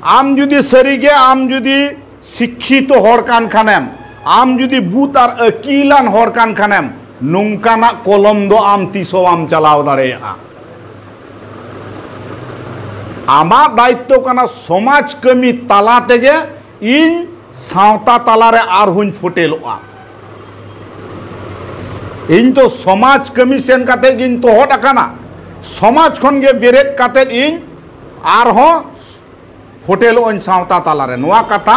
ᱟᱢ ᱡᱩᱫᱤ ᱥᱟᱹᱨᱤᱜᱮ, ᱟᱢ ᱡᱩᱫᱤ ᱥᱤᱠᱠᱷᱤᱛᱚ ᱦᱚᱲ ᱠᱟᱱ ᱠᱷᱟᱱᱮᱢ, ᱟᱢ ᱡᱩᱫᱤ ᱵᱩᱫ ᱟᱨ ᱟᱹᱠᱤᱞᱟᱱ ᱦᱚᱲ ᱠᱟᱱ ᱠᱷᱟᱱᱮᱢ, ᱱᱚᱝᱠᱟᱱᱟᱜ ᱠᱚᱞᱚᱢ ᱫᱚ ᱟᱢ ᱛᱤᱥ ᱦᱚᱸ ᱵᱟᱢ ᱪᱟᱞᱟᱣ ᱫᱟᱲᱮᱭᱟᱜᱼᱟ᱾ ᱟᱢᱟᱜ ᱫᱟᱭᱤᱛᱛᱚ ᱠᱟᱱᱟ ᱥᱚᱢᱟᱡᱽ ᱠᱟᱹᱢᱤ ᱛᱟᱞᱟ ᱛᱮᱜᱮ ᱤᱧ ᱥᱟᱶᱛᱟ ᱛᱟᱞᱟᱨᱮ ᱟᱨᱦᱚᱸᱧ ᱯᱷᱩᱴᱮᱞᱚᱜᱼᱟ᱾ ᱤᱧ ᱛᱚ ᱥᱚᱢᱟᱡᱽ ᱠᱟᱹᱢᱤ ᱥᱮᱱ ᱠᱟᱛᱮ ᱜᱤᱧ ᱛᱚᱦᱚᱫ ᱟᱠᱟᱱᱟ᱾ ᱥᱚᱢᱟᱡᱽ ᱠᱷᱚᱱ ᱜᱮ ᱵᱮᱨᱮᱫ ᱠᱟᱛᱮ ᱤᱧ ᱟᱨᱦᱚᱸ ᱯᱷᱩᱴᱮᱞᱚᱜ ᱟᱹᱧ ᱥᱟᱶᱛᱟ ᱛᱟᱞᱟᱨᱮ᱾ ᱱᱚᱣᱟ ᱠᱟᱛᱷᱟ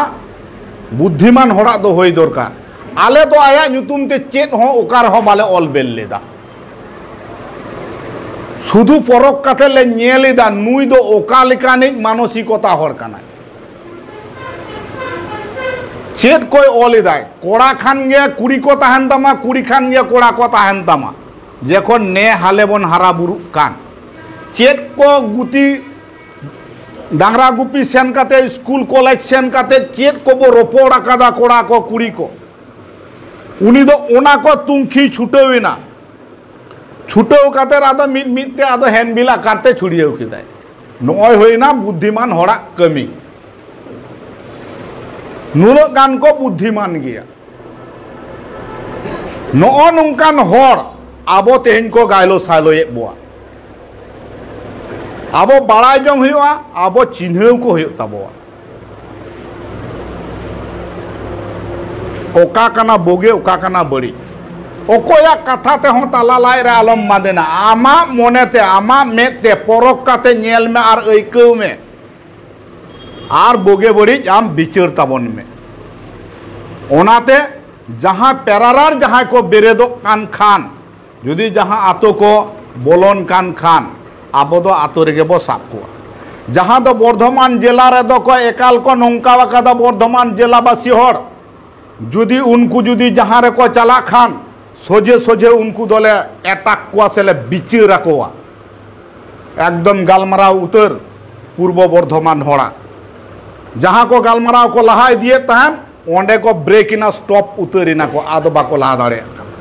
ᱵᱩᱫᱽᱫᱷᱤᱢᱟᱱ ᱦᱚᱲᱟᱜ ᱫᱚ ᱦᱩᱭ ᱫᱚᱨᱠᱟᱨ᱾ ᱟᱞᱮ ᱫᱚ ᱟᱭᱟᱜ ᱧᱩᱛᱩᱢ ᱛᱮ ᱪᱮᱫ ᱦᱚᱸ ᱚᱠᱟ ᱨᱮᱦᱚᱸ ᱵᱟᱞᱮ ᱚᱞ ᱵᱮᱞ ᱞᱮᱫᱟ᱾ ᱥᱩᱫᱷᱩ ᱯᱚᱨᱚᱠ ᱠᱟᱛᱮ ᱞᱮ ᱧᱮᱞ ᱮᱫᱟ, ᱱᱩᱭ ᱫᱚ ᱚᱠᱟ ᱞᱮᱠᱟᱱᱤᱡ ᱢᱟᱱᱚᱥᱤᱠᱚᱛᱟ ᱦᱚᱲ ᱠᱟᱱᱟᱭ᱾ ᱪᱮᱫ ᱠᱚᱭ ᱚᱞ ᱮᱫᱟᱭ? ᱠᱚᱲᱟ ᱠᱷᱟᱱ ᱜᱮ ᱠᱩᱲᱤ ᱠᱚ ᱛᱟᱦᱮᱱ ᱛᱟᱢᱟ, ᱠᱩᱲᱤ ᱠᱷᱟᱱ ᱜᱮ ᱠᱚᱲᱟ ᱠᱚ ᱛᱟᱦᱮᱱ ᱛᱟᱢᱟ᱾ ᱡᱮᱠᱷᱚᱱ ᱱᱮ ᱦᱟᱞᱮ ᱵᱚᱱ ᱦᱟᱨᱟ ᱵᱩᱨᱩᱜ ᱠᱟᱱ, ᱪᱮᱫ ᱠᱚ ᱜᱩᱛᱤ, ᱰᱟᱝᱨᱟ ᱜᱩᱯᱤ ᱥᱮᱱ ᱠᱟᱛᱮ, ᱥᱠᱩᱞ ᱠᱚᱞᱮᱡᱽ ᱥᱮᱱ ᱠᱟᱛᱮ ᱪᱮᱫ ᱠᱚᱵᱚ ᱨᱚᱯᱚᱲ ᱟᱠᱟᱫᱟ ᱠᱚᱲᱟ ᱠᱚ ᱠᱩᱲᱤ ᱠᱚ, ᱩᱱᱤ ᱫᱚ ᱚᱱᱟ ᱠᱚ ᱛᱩᱝᱠᱷᱤ ᱪᱷᱩᱴᱟᱹᱣ ᱮᱱᱟ᱾ ᱪᱷᱩᱴᱟᱹᱣ ᱠᱟᱛᱮ ᱟᱫᱚ ᱢᱤᱫ ᱢᱤᱫ ᱛᱮ ᱟᱫᱚ ᱦᱮᱱᱰᱵᱤᱞ ᱟᱠᱟᱨ ᱛᱮ ᱪᱷᱩᱲᱭᱟᱹᱣ ᱠᱮᱫᱟᱭ᱾ ᱱᱚᱜᱼᱚᱭ ᱦᱩᱭᱱᱟ ᱵᱩᱫᱽᱫᱷᱤᱢᱟᱱ ᱦᱚᱲᱟᱜ ᱠᱟᱹᱢᱤ᱾ ᱱᱩᱱᱟᱹᱜ ᱜᱟᱱ ᱠᱚ ᱵᱩᱫᱽᱫᱷᱤᱢᱟᱱ ᱜᱮᱭᱟ᱾ ᱱᱚᱜᱼᱚ ᱱᱚᱝᱠᱟᱱ ᱦᱚᱲ ᱟᱵᱚ ᱛᱮᱦᱮᱧ ᱠᱚ ᱜᱟᱭᱞᱳ ᱥᱟᱭᱞᱳᱭᱮᱫ ᱵᱚᱣᱟ᱾ ᱟᱵᱚ ᱵᱟᱲᱟᱭ ᱡᱚᱝ ᱦᱩᱭᱩᱜᱼᱟ, ᱟᱵᱚ ᱪᱤᱱᱦᱟᱹᱣ ᱠᱚ ᱦᱩᱭᱩᱜ ᱛᱟᱵᱚᱣᱟ᱾ ᱚᱠᱟ ᱠᱟᱱᱟ ᱵᱳᱜᱮ, ᱚᱠᱟ ᱠᱟᱱᱟ ᱵᱟᱹᱲᱤᱡ᱾ ᱚᱠᱚᱭᱟᱜ ᱠᱟᱛᱷᱟ ᱛᱮᱦᱚᱸ ᱛᱟᱞᱟ ᱞᱟᱡ ᱨᱮ ᱟᱞᱚᱢ ᱵᱟᱸᱫᱮᱱᱟ᱾ ᱟᱢᱟᱜ ᱢᱚᱱᱮᱛᱮ, ᱟᱢᱟᱜ ᱢᱮᱫ ᱛᱮ ᱯᱚᱨᱚᱠ ᱠᱟᱛᱮ ᱧᱮᱞ ᱢᱮ ᱟᱨ ᱟᱹᱭᱠᱟᱹᱣ ᱢᱮ᱾ ᱟᱨ ᱵᱳᱜᱮ ᱵᱟᱹᱲᱤᱡ ᱟᱢ ᱵᱤᱪᱟᱹᱨ ᱛᱟᱵᱚᱱ ᱢᱮ᱾ ᱚᱱᱟᱛᱮ ᱡᱟᱦᱟᱸ ᱯᱮᱨᱟᱨᱟᱨ ᱡᱟᱦᱟᱸᱭ ᱠᱚ ᱵᱮᱨᱮᱫᱚᱜ ᱠᱟᱱ ᱠᱷᱟᱱ, ᱡᱩᱫᱤ ᱡᱟᱦᱟᱸ ᱟᱛᱳ ᱠᱚ ᱵᱚᱞᱚᱱ ᱠᱟᱱ ᱠᱷᱟᱱ, ᱟᱵᱚ ᱫᱚ ᱟᱛᱳ ᱨᱮᱜᱮ ᱵᱚ ᱥᱟᱵ ᱠᱚᱣᱟ᱾ ᱡᱟᱦᱟᱸ ᱫᱚ ᱵᱚᱨᱫᱷᱚᱢᱟᱱ ᱡᱮᱞᱟ ᱨᱮᱫᱚ ᱠᱚ ᱮᱠᱟᱞ ᱠᱚ ᱱᱚᱝᱠᱟ ᱟᱠᱟᱫᱟ, ᱵᱚᱨᱫᱷᱚᱢᱟᱱ ᱡᱮᱞᱟ ᱵᱟᱥᱤ ᱦᱚᱲ, ᱡᱩᱫᱤ ᱩᱱᱠᱩ ᱡᱩᱫᱤ ᱡᱟᱦᱟᱸ ᱨᱮᱠᱚ ᱪᱟᱞᱟᱜ ᱠᱷᱟᱱ, ᱥᱚᱡᱷᱮ ᱥᱚᱡᱷᱮ ᱩᱱᱠᱩ ᱫᱚᱞᱮ ᱮᱴᱟᱠ ᱠᱚᱣᱟ ᱥᱮᱞᱮ ᱵᱤᱪᱟᱹᱨ ᱟᱠᱚᱣᱟ᱾ ᱮᱠᱫᱚᱢ ᱜᱟᱞᱢᱟᱨᱟᱣ ᱩᱛᱟᱹᱨ ᱯᱩᱨᱵᱚ ᱵᱚᱨᱫᱷᱚᱢᱟᱱ ᱦᱚᱲᱟᱜ᱾ ᱡᱟᱦᱟᱸ ᱠᱚ ᱜᱟᱞᱢᱟᱨᱟᱣ ᱠᱚ ᱞᱟᱦᱟ ᱤᱫᱤᱭᱮᱫ ᱛᱟᱦᱮᱸᱱ, ᱚᱸᱰᱮ ᱠᱚ ᱵᱨᱮᱠ ᱮᱱᱟ, ᱥᱴᱚᱯ ᱩᱛᱟᱹᱨ ᱮᱱᱟ ᱠᱚ, ᱟᱫᱚ ᱵᱟᱠᱚ ᱞᱟᱦᱟ ᱫᱟᱲᱮᱭᱟᱜ ᱠᱟᱱᱟ᱾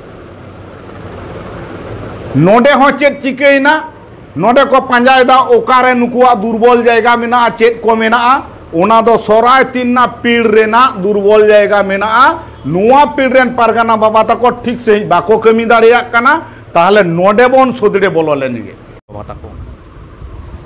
ᱱᱚᱰᱮ ᱦᱚᱸ ᱪᱮᱫ ᱪᱤᱠᱟᱹᱭᱮᱱᱟ? ᱱᱚᱰᱮ ᱠᱚ ᱯᱟᱸᱡᱟᱭᱮᱫᱟ ᱚᱠᱟᱨᱮ ᱱᱩᱠᱩᱣᱟᱜ ᱫᱩᱨᱵᱚᱞ ᱡᱟᱭᱜᱟ ᱢᱮᱱᱟᱜᱼᱟ, ᱪᱮᱫ ᱠᱚ ᱢᱮᱱᱟᱜᱼᱟ᱾ ᱚᱱᱟ ᱫᱚ ᱥᱚᱨᱟᱭ ᱛᱤᱱᱱᱟ ᱯᱤᱲ ᱨᱮᱱᱟᱜ ᱫᱩᱨᱵᱚᱞ ᱡᱟᱭᱜᱟ ᱢᱮᱱᱟᱜᱼᱟ᱾ ᱱᱚᱣᱟ ᱯᱤᱲ ᱨᱮᱱ ᱯᱟᱨᱜᱟᱱᱟ ᱵᱟᱵᱟ ᱛᱟᱠᱚ ᱴᱷᱤᱠ ᱥᱟᱺᱦᱤᱡ ᱵᱟᱠᱚ ᱠᱟᱹᱢᱤ ᱫᱟᱲᱮᱭᱟᱜ ᱠᱟᱱᱟ᱾ ᱛᱟᱦᱚᱞᱮ ᱱᱚᱰᱮ ᱵᱚᱱ ᱥᱚᱫᱲᱮ ᱵᱚᱞᱚ ᱞᱮᱱ ᱜᱮ᱾ ᱵᱟᱵᱟ ᱛᱟᱠᱚ᱾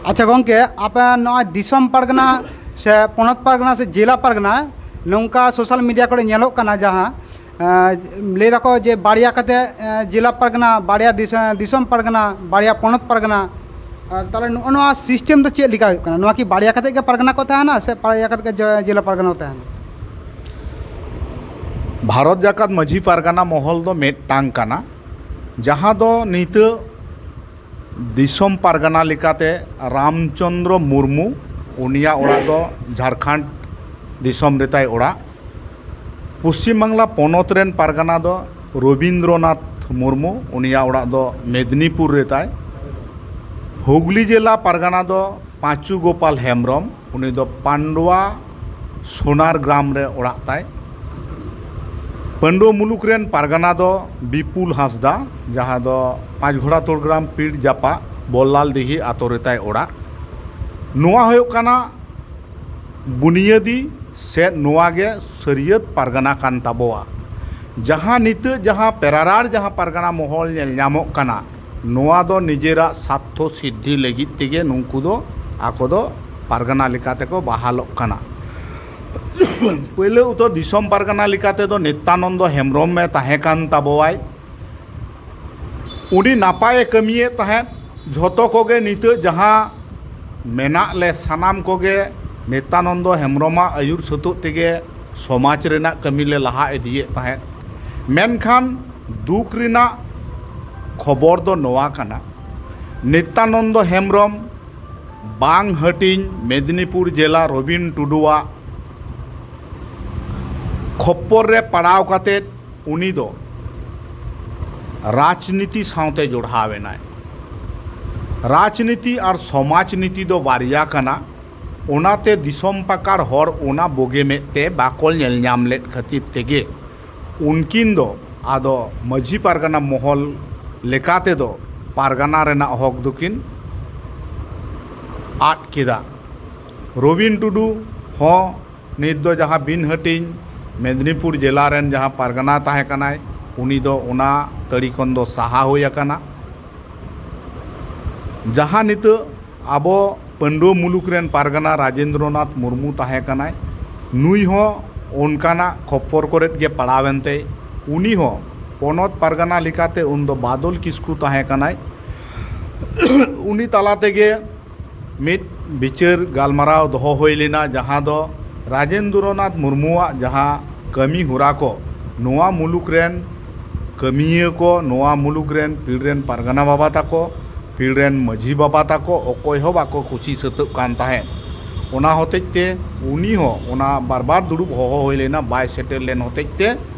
ᱟᱪᱪᱷᱟ ᱜᱚᱢᱠᱮ, ᱟᱯᱮ ᱱᱚᱜᱼᱚᱭ ᱫᱤᱥᱚᱢ ᱯᱟᱨᱜᱟᱱᱟ ᱥᱮ ᱯᱚᱱᱚᱛ ᱯᱟᱨᱜᱟᱱᱟ ᱥᱮ ᱡᱮᱞᱟ ᱯᱟᱨᱜᱟᱱᱟ, ᱱᱚᱝᱠᱟ ᱥᱳᱥᱟᱞ ᱢᱤᱰᱤᱭᱟ ᱠᱚᱨᱮ ᱧᱮᱞᱚᱜ ᱠᱟᱱᱟ, ᱡᱟᱦᱟᱸ ᱮᱸ, ᱞᱟᱹᱭ ᱫᱟᱠᱚ ᱡᱮ ᱵᱟᱨᱭᱟ ᱠᱟᱛᱮ, ᱮᱸ, ᱡᱮᱞᱟ ᱯᱟᱨᱜᱟᱱᱟ, ᱵᱟᱨᱭᱟ ᱫᱤᱥᱚᱢ, ᱫᱤᱥᱚᱢ ᱯᱟᱨᱜᱟᱱᱟ, ᱵᱟᱨᱭᱟ ᱯᱚᱱᱚᱛ ᱯᱟᱨᱜᱟᱱᱟ᱾ ᱟᱨ ᱛᱟᱦᱚᱞᱮ ᱱᱚᱜᱼᱚ ᱱᱚᱣᱟ ᱥᱤᱥᱴᱮᱢ ᱫᱚ ᱪᱮᱫ ᱞᱮᱠᱟ ᱦᱩᱭᱩᱜ ᱠᱟᱱᱟ? ᱱᱚᱣᱟ ᱠᱤ ᱵᱟᱨᱭᱟ ᱠᱟᱛᱮ ᱜᱮ ᱯᱟᱨᱜᱟᱱᱟ ᱠᱚ ᱛᱟᱦᱮᱱᱟ ᱥᱮ ᱵᱟᱨᱭᱟ ᱠᱟᱛᱮ ᱜᱮ ᱡᱮ-, ᱡᱮᱞᱟ ᱯᱟᱨᱜᱟᱱᱟ ᱠᱚ ᱛᱟᱦᱮᱱᱟ? ᱵᱷᱟᱨᱚᱛ ᱡᱟᱠᱟᱛ ᱢᱟᱹᱡᱷᱤ ᱯᱟᱨᱜᱟᱱᱟ ᱢᱚᱦᱚᱞ ᱫᱚ ᱢᱤᱫᱴᱟᱝ ᱠᱟᱱᱟ, ᱡᱟᱦᱟᱸ ᱫᱚ ᱱᱤᱛᱚᱜ ᱫᱤᱥᱚᱢ ᱯᱟᱨᱜᱟᱱᱟ ᱞᱮᱠᱟᱛᱮ ᱨᱟᱢᱪᱚᱸᱫᱽᱨᱚ ᱢᱩᱨᱢᱩ, ᱩᱱᱤᱭᱟᱜ ᱚᱲᱟᱜ ᱫᱚ ᱡᱷᱟᱲᱠᱷᱚᱸᱰ ᱫᱤᱥᱚᱢ ᱨᱮᱛᱟᱭ ᱚᱲᱟᱜ᱾ ᱯᱚᱥᱪᱤᱢ ᱵᱟᱝᱞᱟ ᱯᱚᱱᱚᱛ ᱨᱮᱱ ᱯᱟᱨᱜᱟᱱᱟ ᱫᱚ ᱨᱚᱵᱤᱱᱫᱨᱚᱱᱟᱛᱷ ᱢᱩᱨᱢᱩ, ᱩᱱᱤᱭᱟᱜ ᱚᱲᱟᱜ ᱫᱚ ᱢᱮᱫᱽᱱᱤᱯᱩᱨ ᱨᱮᱛᱟᱭ᱾ ᱦᱩᱜᱽᱞᱤ ᱡᱮᱞᱟ ᱯᱟᱨᱜᱟᱱᱟ ᱫᱚ ᱯᱟᱸᱪᱩ ᱜᱳᱯᱟᱞ ᱦᱮᱢᱵᱨᱚᱢ, ᱩᱱᱤ ᱫᱚ ᱯᱟᱱᱰᱩᱣᱟ ᱥᱳᱱᱟᱨ ᱜᱨᱟᱢ ᱨᱮ ᱚᱲᱟᱜ ᱛᱟᱭ᱾ ᱯᱟᱹᱱᱰᱩᱣᱟᱹ ᱢᱩᱞᱩᱠ ᱨᱮᱱ ᱯᱟᱨᱜᱟᱱᱟ ᱫᱚ ᱵᱤᱯᱩᱞ ᱦᱟᱸᱥᱫᱟ, ᱡᱟᱦᱟᱸ ᱫᱚ ᱯᱟᱸᱪᱜᱷᱚᱲᱟ ᱛᱳᱲ ᱜᱨᱟᱢ ᱯᱤᱲ ᱡᱟᱯᱟᱜ ᱵᱚᱞᱞᱟᱞ ᱫᱤᱜᱷᱤ ᱟᱛᱳ ᱨᱮᱛᱟᱭ ᱚᱲᱟᱜ᱾ ᱱᱚᱣᱟ ᱦᱩᱭᱩᱜ ᱠᱟᱱᱟ ᱵᱩᱱᱤᱭᱟᱹᱫᱤ ᱥᱮ ᱱᱚᱣᱟ ᱜᱮ ᱥᱟᱹᱨᱭᱟᱹᱛ ᱯᱟᱨᱜᱟᱱᱟ ᱠᱟᱱ ᱛᱟᱵᱚᱣᱟ᱾ ᱡᱟᱦᱟᱸ ᱱᱤᱛᱚᱜ ᱡᱟᱦᱟᱸ ᱯᱮᱨᱟᱨᱟᱲ ᱡᱟᱦᱟᱸ ᱯᱟᱨᱜᱟᱱᱟ ᱢᱚᱦᱚᱞ ᱧᱮᱞ ᱧᱟᱢᱚᱜ ᱠᱟᱱᱟ, ᱱᱚᱣᱟ ᱫᱚ ᱱᱤᱡᱮᱨᱟᱜ ᱥᱟᱨᱛᱷᱚ ᱥᱤᱫᱽᱫᱷᱤ ᱞᱟᱹᱜᱤᱫ ᱛᱮᱜᱮ ᱱᱩᱠᱩ ᱫᱚ ᱟᱠᱚ ᱫᱚ ᱯᱟᱨᱜᱟᱱᱟ ᱞᱮᱠᱟᱛᱮ ᱠᱚ ᱵᱟᱦᱟᱞᱚᱜ ᱠᱟᱱᱟ᱾ ᱯᱳᱭᱞᱳ ᱩᱛᱟᱹᱨ ᱫᱤᱥᱚᱢ ᱯᱟᱨᱜᱟᱱᱟ ᱞᱮᱠᱟᱛᱮ ᱫᱚ ᱱᱤᱛᱭᱟᱱᱚᱱᱫᱚ ᱦᱮᱢᱵᱨᱚᱢ ᱮ ᱛᱟᱦᱮᱸ ᱠᱟᱱ ᱛᱟᱵᱚᱣᱟᱭ᱾ ᱩᱱᱤ ᱱᱟᱯᱟᱭᱮ ᱠᱟᱹᱢᱤᱭᱮᱫ ᱛᱟᱦᱮᱸᱫ᱾ ᱡᱷᱚᱛᱚ ᱠᱚᱜᱮ ᱱᱤᱛᱚᱜ ᱡᱟᱦᱟᱸ ᱢᱮᱱᱟᱜ ᱞᱮ ᱥᱟᱱᱟᱢ ᱠᱚᱜᱮ ᱱᱤᱛᱭᱟᱱᱚᱱᱫᱚ ᱦᱮᱢᱵᱨᱚᱢᱟᱜ ᱟᱹᱭᱩᱨ ᱥᱟᱹᱛᱩᱜ ᱛᱮᱜᱮ ᱥᱚᱢᱟᱡᱽ ᱨᱮᱱᱟᱜ ᱠᱟᱹᱢᱤ ᱞᱮ ᱞᱟᱦᱟ ᱤᱫᱤᱭᱮᱫ ᱛᱟᱦᱮᱸᱫ᱾ ᱢᱮᱱᱠᱷᱟᱱ ᱫᱩᱠ ᱨᱮᱱᱟᱜ ᱠᱷᱚᱵᱚᱨ ᱫᱚ ᱱᱚᱣᱟ ᱠᱟᱱᱟ, ᱱᱤᱛᱭᱟᱱᱚᱱᱫᱚ ᱦᱮᱢᱵᱨᱚᱢ ᱵᱟᱝ ᱦᱟᱹᱴᱤᱧ ᱢᱮᱫᱽᱱᱤᱯᱩᱨ ᱡᱮᱞᱟ ᱨᱚᱵᱤᱱ ᱴᱩᱰᱩᱣᱟᱜ ᱠᱷᱚᱯᱯᱚᱨ ᱨᱮ ᱯᱟᱲᱟᱣ ᱠᱟᱛᱮ ᱩᱱᱤ ᱫᱚ ᱨᱟᱡᱽᱱᱤᱛᱤ ᱥᱟᱶᱛᱮ ᱡᱚᱲᱦᱟᱣ ᱮᱱᱟᱭ᱾ ᱨᱟᱡᱽᱱᱤᱛᱤ ᱟᱨ ᱥᱚᱢᱟᱡᱽ ᱱᱤᱛᱤ ᱫᱚ ᱵᱟᱨᱭᱟ ᱠᱟᱱᱟ, ᱚᱱᱟᱛᱮ ᱫᱤᱥᱚᱢ ᱯᱟᱠᱟᱲ ᱦᱚᱲ ᱚᱱᱟ ᱵᱳᱜᱮ ᱢᱮᱫ ᱛᱮ ᱵᱟᱠᱚ ᱧᱮᱞ ᱧᱟᱢ ᱞᱮᱫ ᱠᱷᱟᱹᱛᱤᱨ ᱛᱮᱜᱮ ᱩᱱᱠᱤᱱ ᱫᱚ ᱟᱫᱚ ᱢᱟᱹᱡᱷᱤ ᱯᱟᱨᱜᱟᱱᱟ ᱢᱚᱦᱚᱞ ᱞᱮᱠᱟ ᱛᱮᱫᱚ ᱯᱟᱨᱜᱟᱱᱟ ᱨᱮᱱᱟᱜ ᱦᱚᱠ ᱫᱚᱠᱤᱱ ᱟᱫ ᱠᱮᱫᱟ᱾ ᱨᱚᱵᱤᱱ ᱴᱩᱰᱩ ᱦᱚᱸ ᱱᱤᱛ ᱫᱚ ᱡᱟᱦᱟᱸ ᱵᱤᱱ ᱦᱟᱹᱴᱤᱧ ᱢᱮᱫᱽᱱᱤᱯᱩᱨ ᱡᱮᱞᱟ ᱨᱮᱱ ᱡᱟᱦᱟᱸ ᱯᱟᱨᱜᱟᱱᱟ ᱛᱟᱦᱮᱸ ᱠᱟᱱᱟᱭ, ᱩᱱᱤ ᱫᱚ ᱚᱱᱟ ᱛᱟᱹᱲᱤ ᱠᱷᱚᱱ ᱫᱚ ᱥᱟᱦᱟ ᱦᱩᱭ ᱟᱠᱟᱱᱟ᱾ ᱡᱟᱦᱟᱸ ᱱᱤᱛᱚᱜ ᱟᱵᱚ ᱯᱟᱹᱱᱰᱩᱣᱟᱹ ᱢᱩᱞᱩᱠ ᱨᱮᱱ ᱯᱟᱨᱜᱟᱱᱟ ᱨᱟᱡᱮᱱᱫᱨᱚᱱᱟᱛᱷ ᱢᱩᱨᱢᱩ ᱛᱟᱦᱮᱸ ᱠᱟᱱᱟᱭ, ᱱᱩᱭ ᱦᱚᱸ ᱚᱱᱠᱟᱱᱟᱜ ᱠᱷᱚᱯᱯᱚᱨ ᱠᱚᱨᱮᱫ ᱜᱮ ᱯᱟᱲᱟᱣᱮᱱ ᱛᱮ ᱩᱱᱤ ᱦᱚᱸ ᱯᱚᱱᱚᱛ ᱯᱟᱨᱜᱟᱱᱟ ᱞᱮᱠᱟᱛᱮ ᱩᱱᱫᱚ ᱵᱟᱫᱚᱞ ᱠᱤᱥᱠᱩ ᱛᱟᱦᱮᱸ ᱠᱟᱱᱟᱭ᱾ ᱩᱱᱤ ᱛᱟᱞᱟ ᱛᱮᱜᱮ ᱢᱤᱫ ᱵᱤᱪᱟᱹᱨ ᱜᱟᱞᱢᱟᱨᱟᱣ ᱫᱚᱦᱚ ᱦᱩᱭ ᱞᱮᱱᱟ, ᱡᱟᱦᱟᱸ ᱫᱚ ᱨᱟᱡᱮᱱᱫᱨᱚᱱᱟᱛᱷ ᱢᱩᱨᱢᱩᱣᱟᱜ ᱡᱟᱦᱟᱸ ᱠᱟᱹᱢᱤ ᱦᱚᱨᱟ ᱠᱚ, ᱱᱚᱣᱟ ᱢᱩᱞᱩᱠ ᱨᱮᱱ ᱠᱟᱹᱢᱤᱭᱟᱹ ᱠᱚ, ᱱᱚᱣᱟ ᱢᱩᱞᱩᱠ ᱨᱮᱱ ᱯᱤᱲ ᱨᱮᱱ ᱯᱟᱨᱜᱟᱱᱟ ᱵᱟᱵᱟ ᱛᱟᱠᱚ, ᱯᱤᱲ ᱨᱮᱱ ᱢᱟᱹᱡᱷᱤ ᱵᱟᱵᱟ ᱛᱟᱠᱚ ᱚᱠᱚᱭ ᱦᱚᱸ ᱵᱟᱠᱚ ᱠᱩᱥᱤ ᱥᱟᱹᱛᱟᱹᱜ ᱠᱟᱱ ᱛᱟᱦᱮᱸᱫ᱾ ᱚᱱᱟ ᱦᱚᱛᱮᱡ ᱛᱮ ᱩᱱᱤ ᱦᱚᱸ ᱚᱱᱟ ᱵᱟᱨ ᱵᱟᱨ ᱫᱩᱲᱩᱵ ᱦᱚᱦᱚ ᱦᱩᱭ ᱞᱮᱱᱟ, ᱵᱟᱭ ᱥᱮᱴᱮᱨ ᱞᱮᱱ ᱦᱚᱛᱮᱡ ᱛᱮ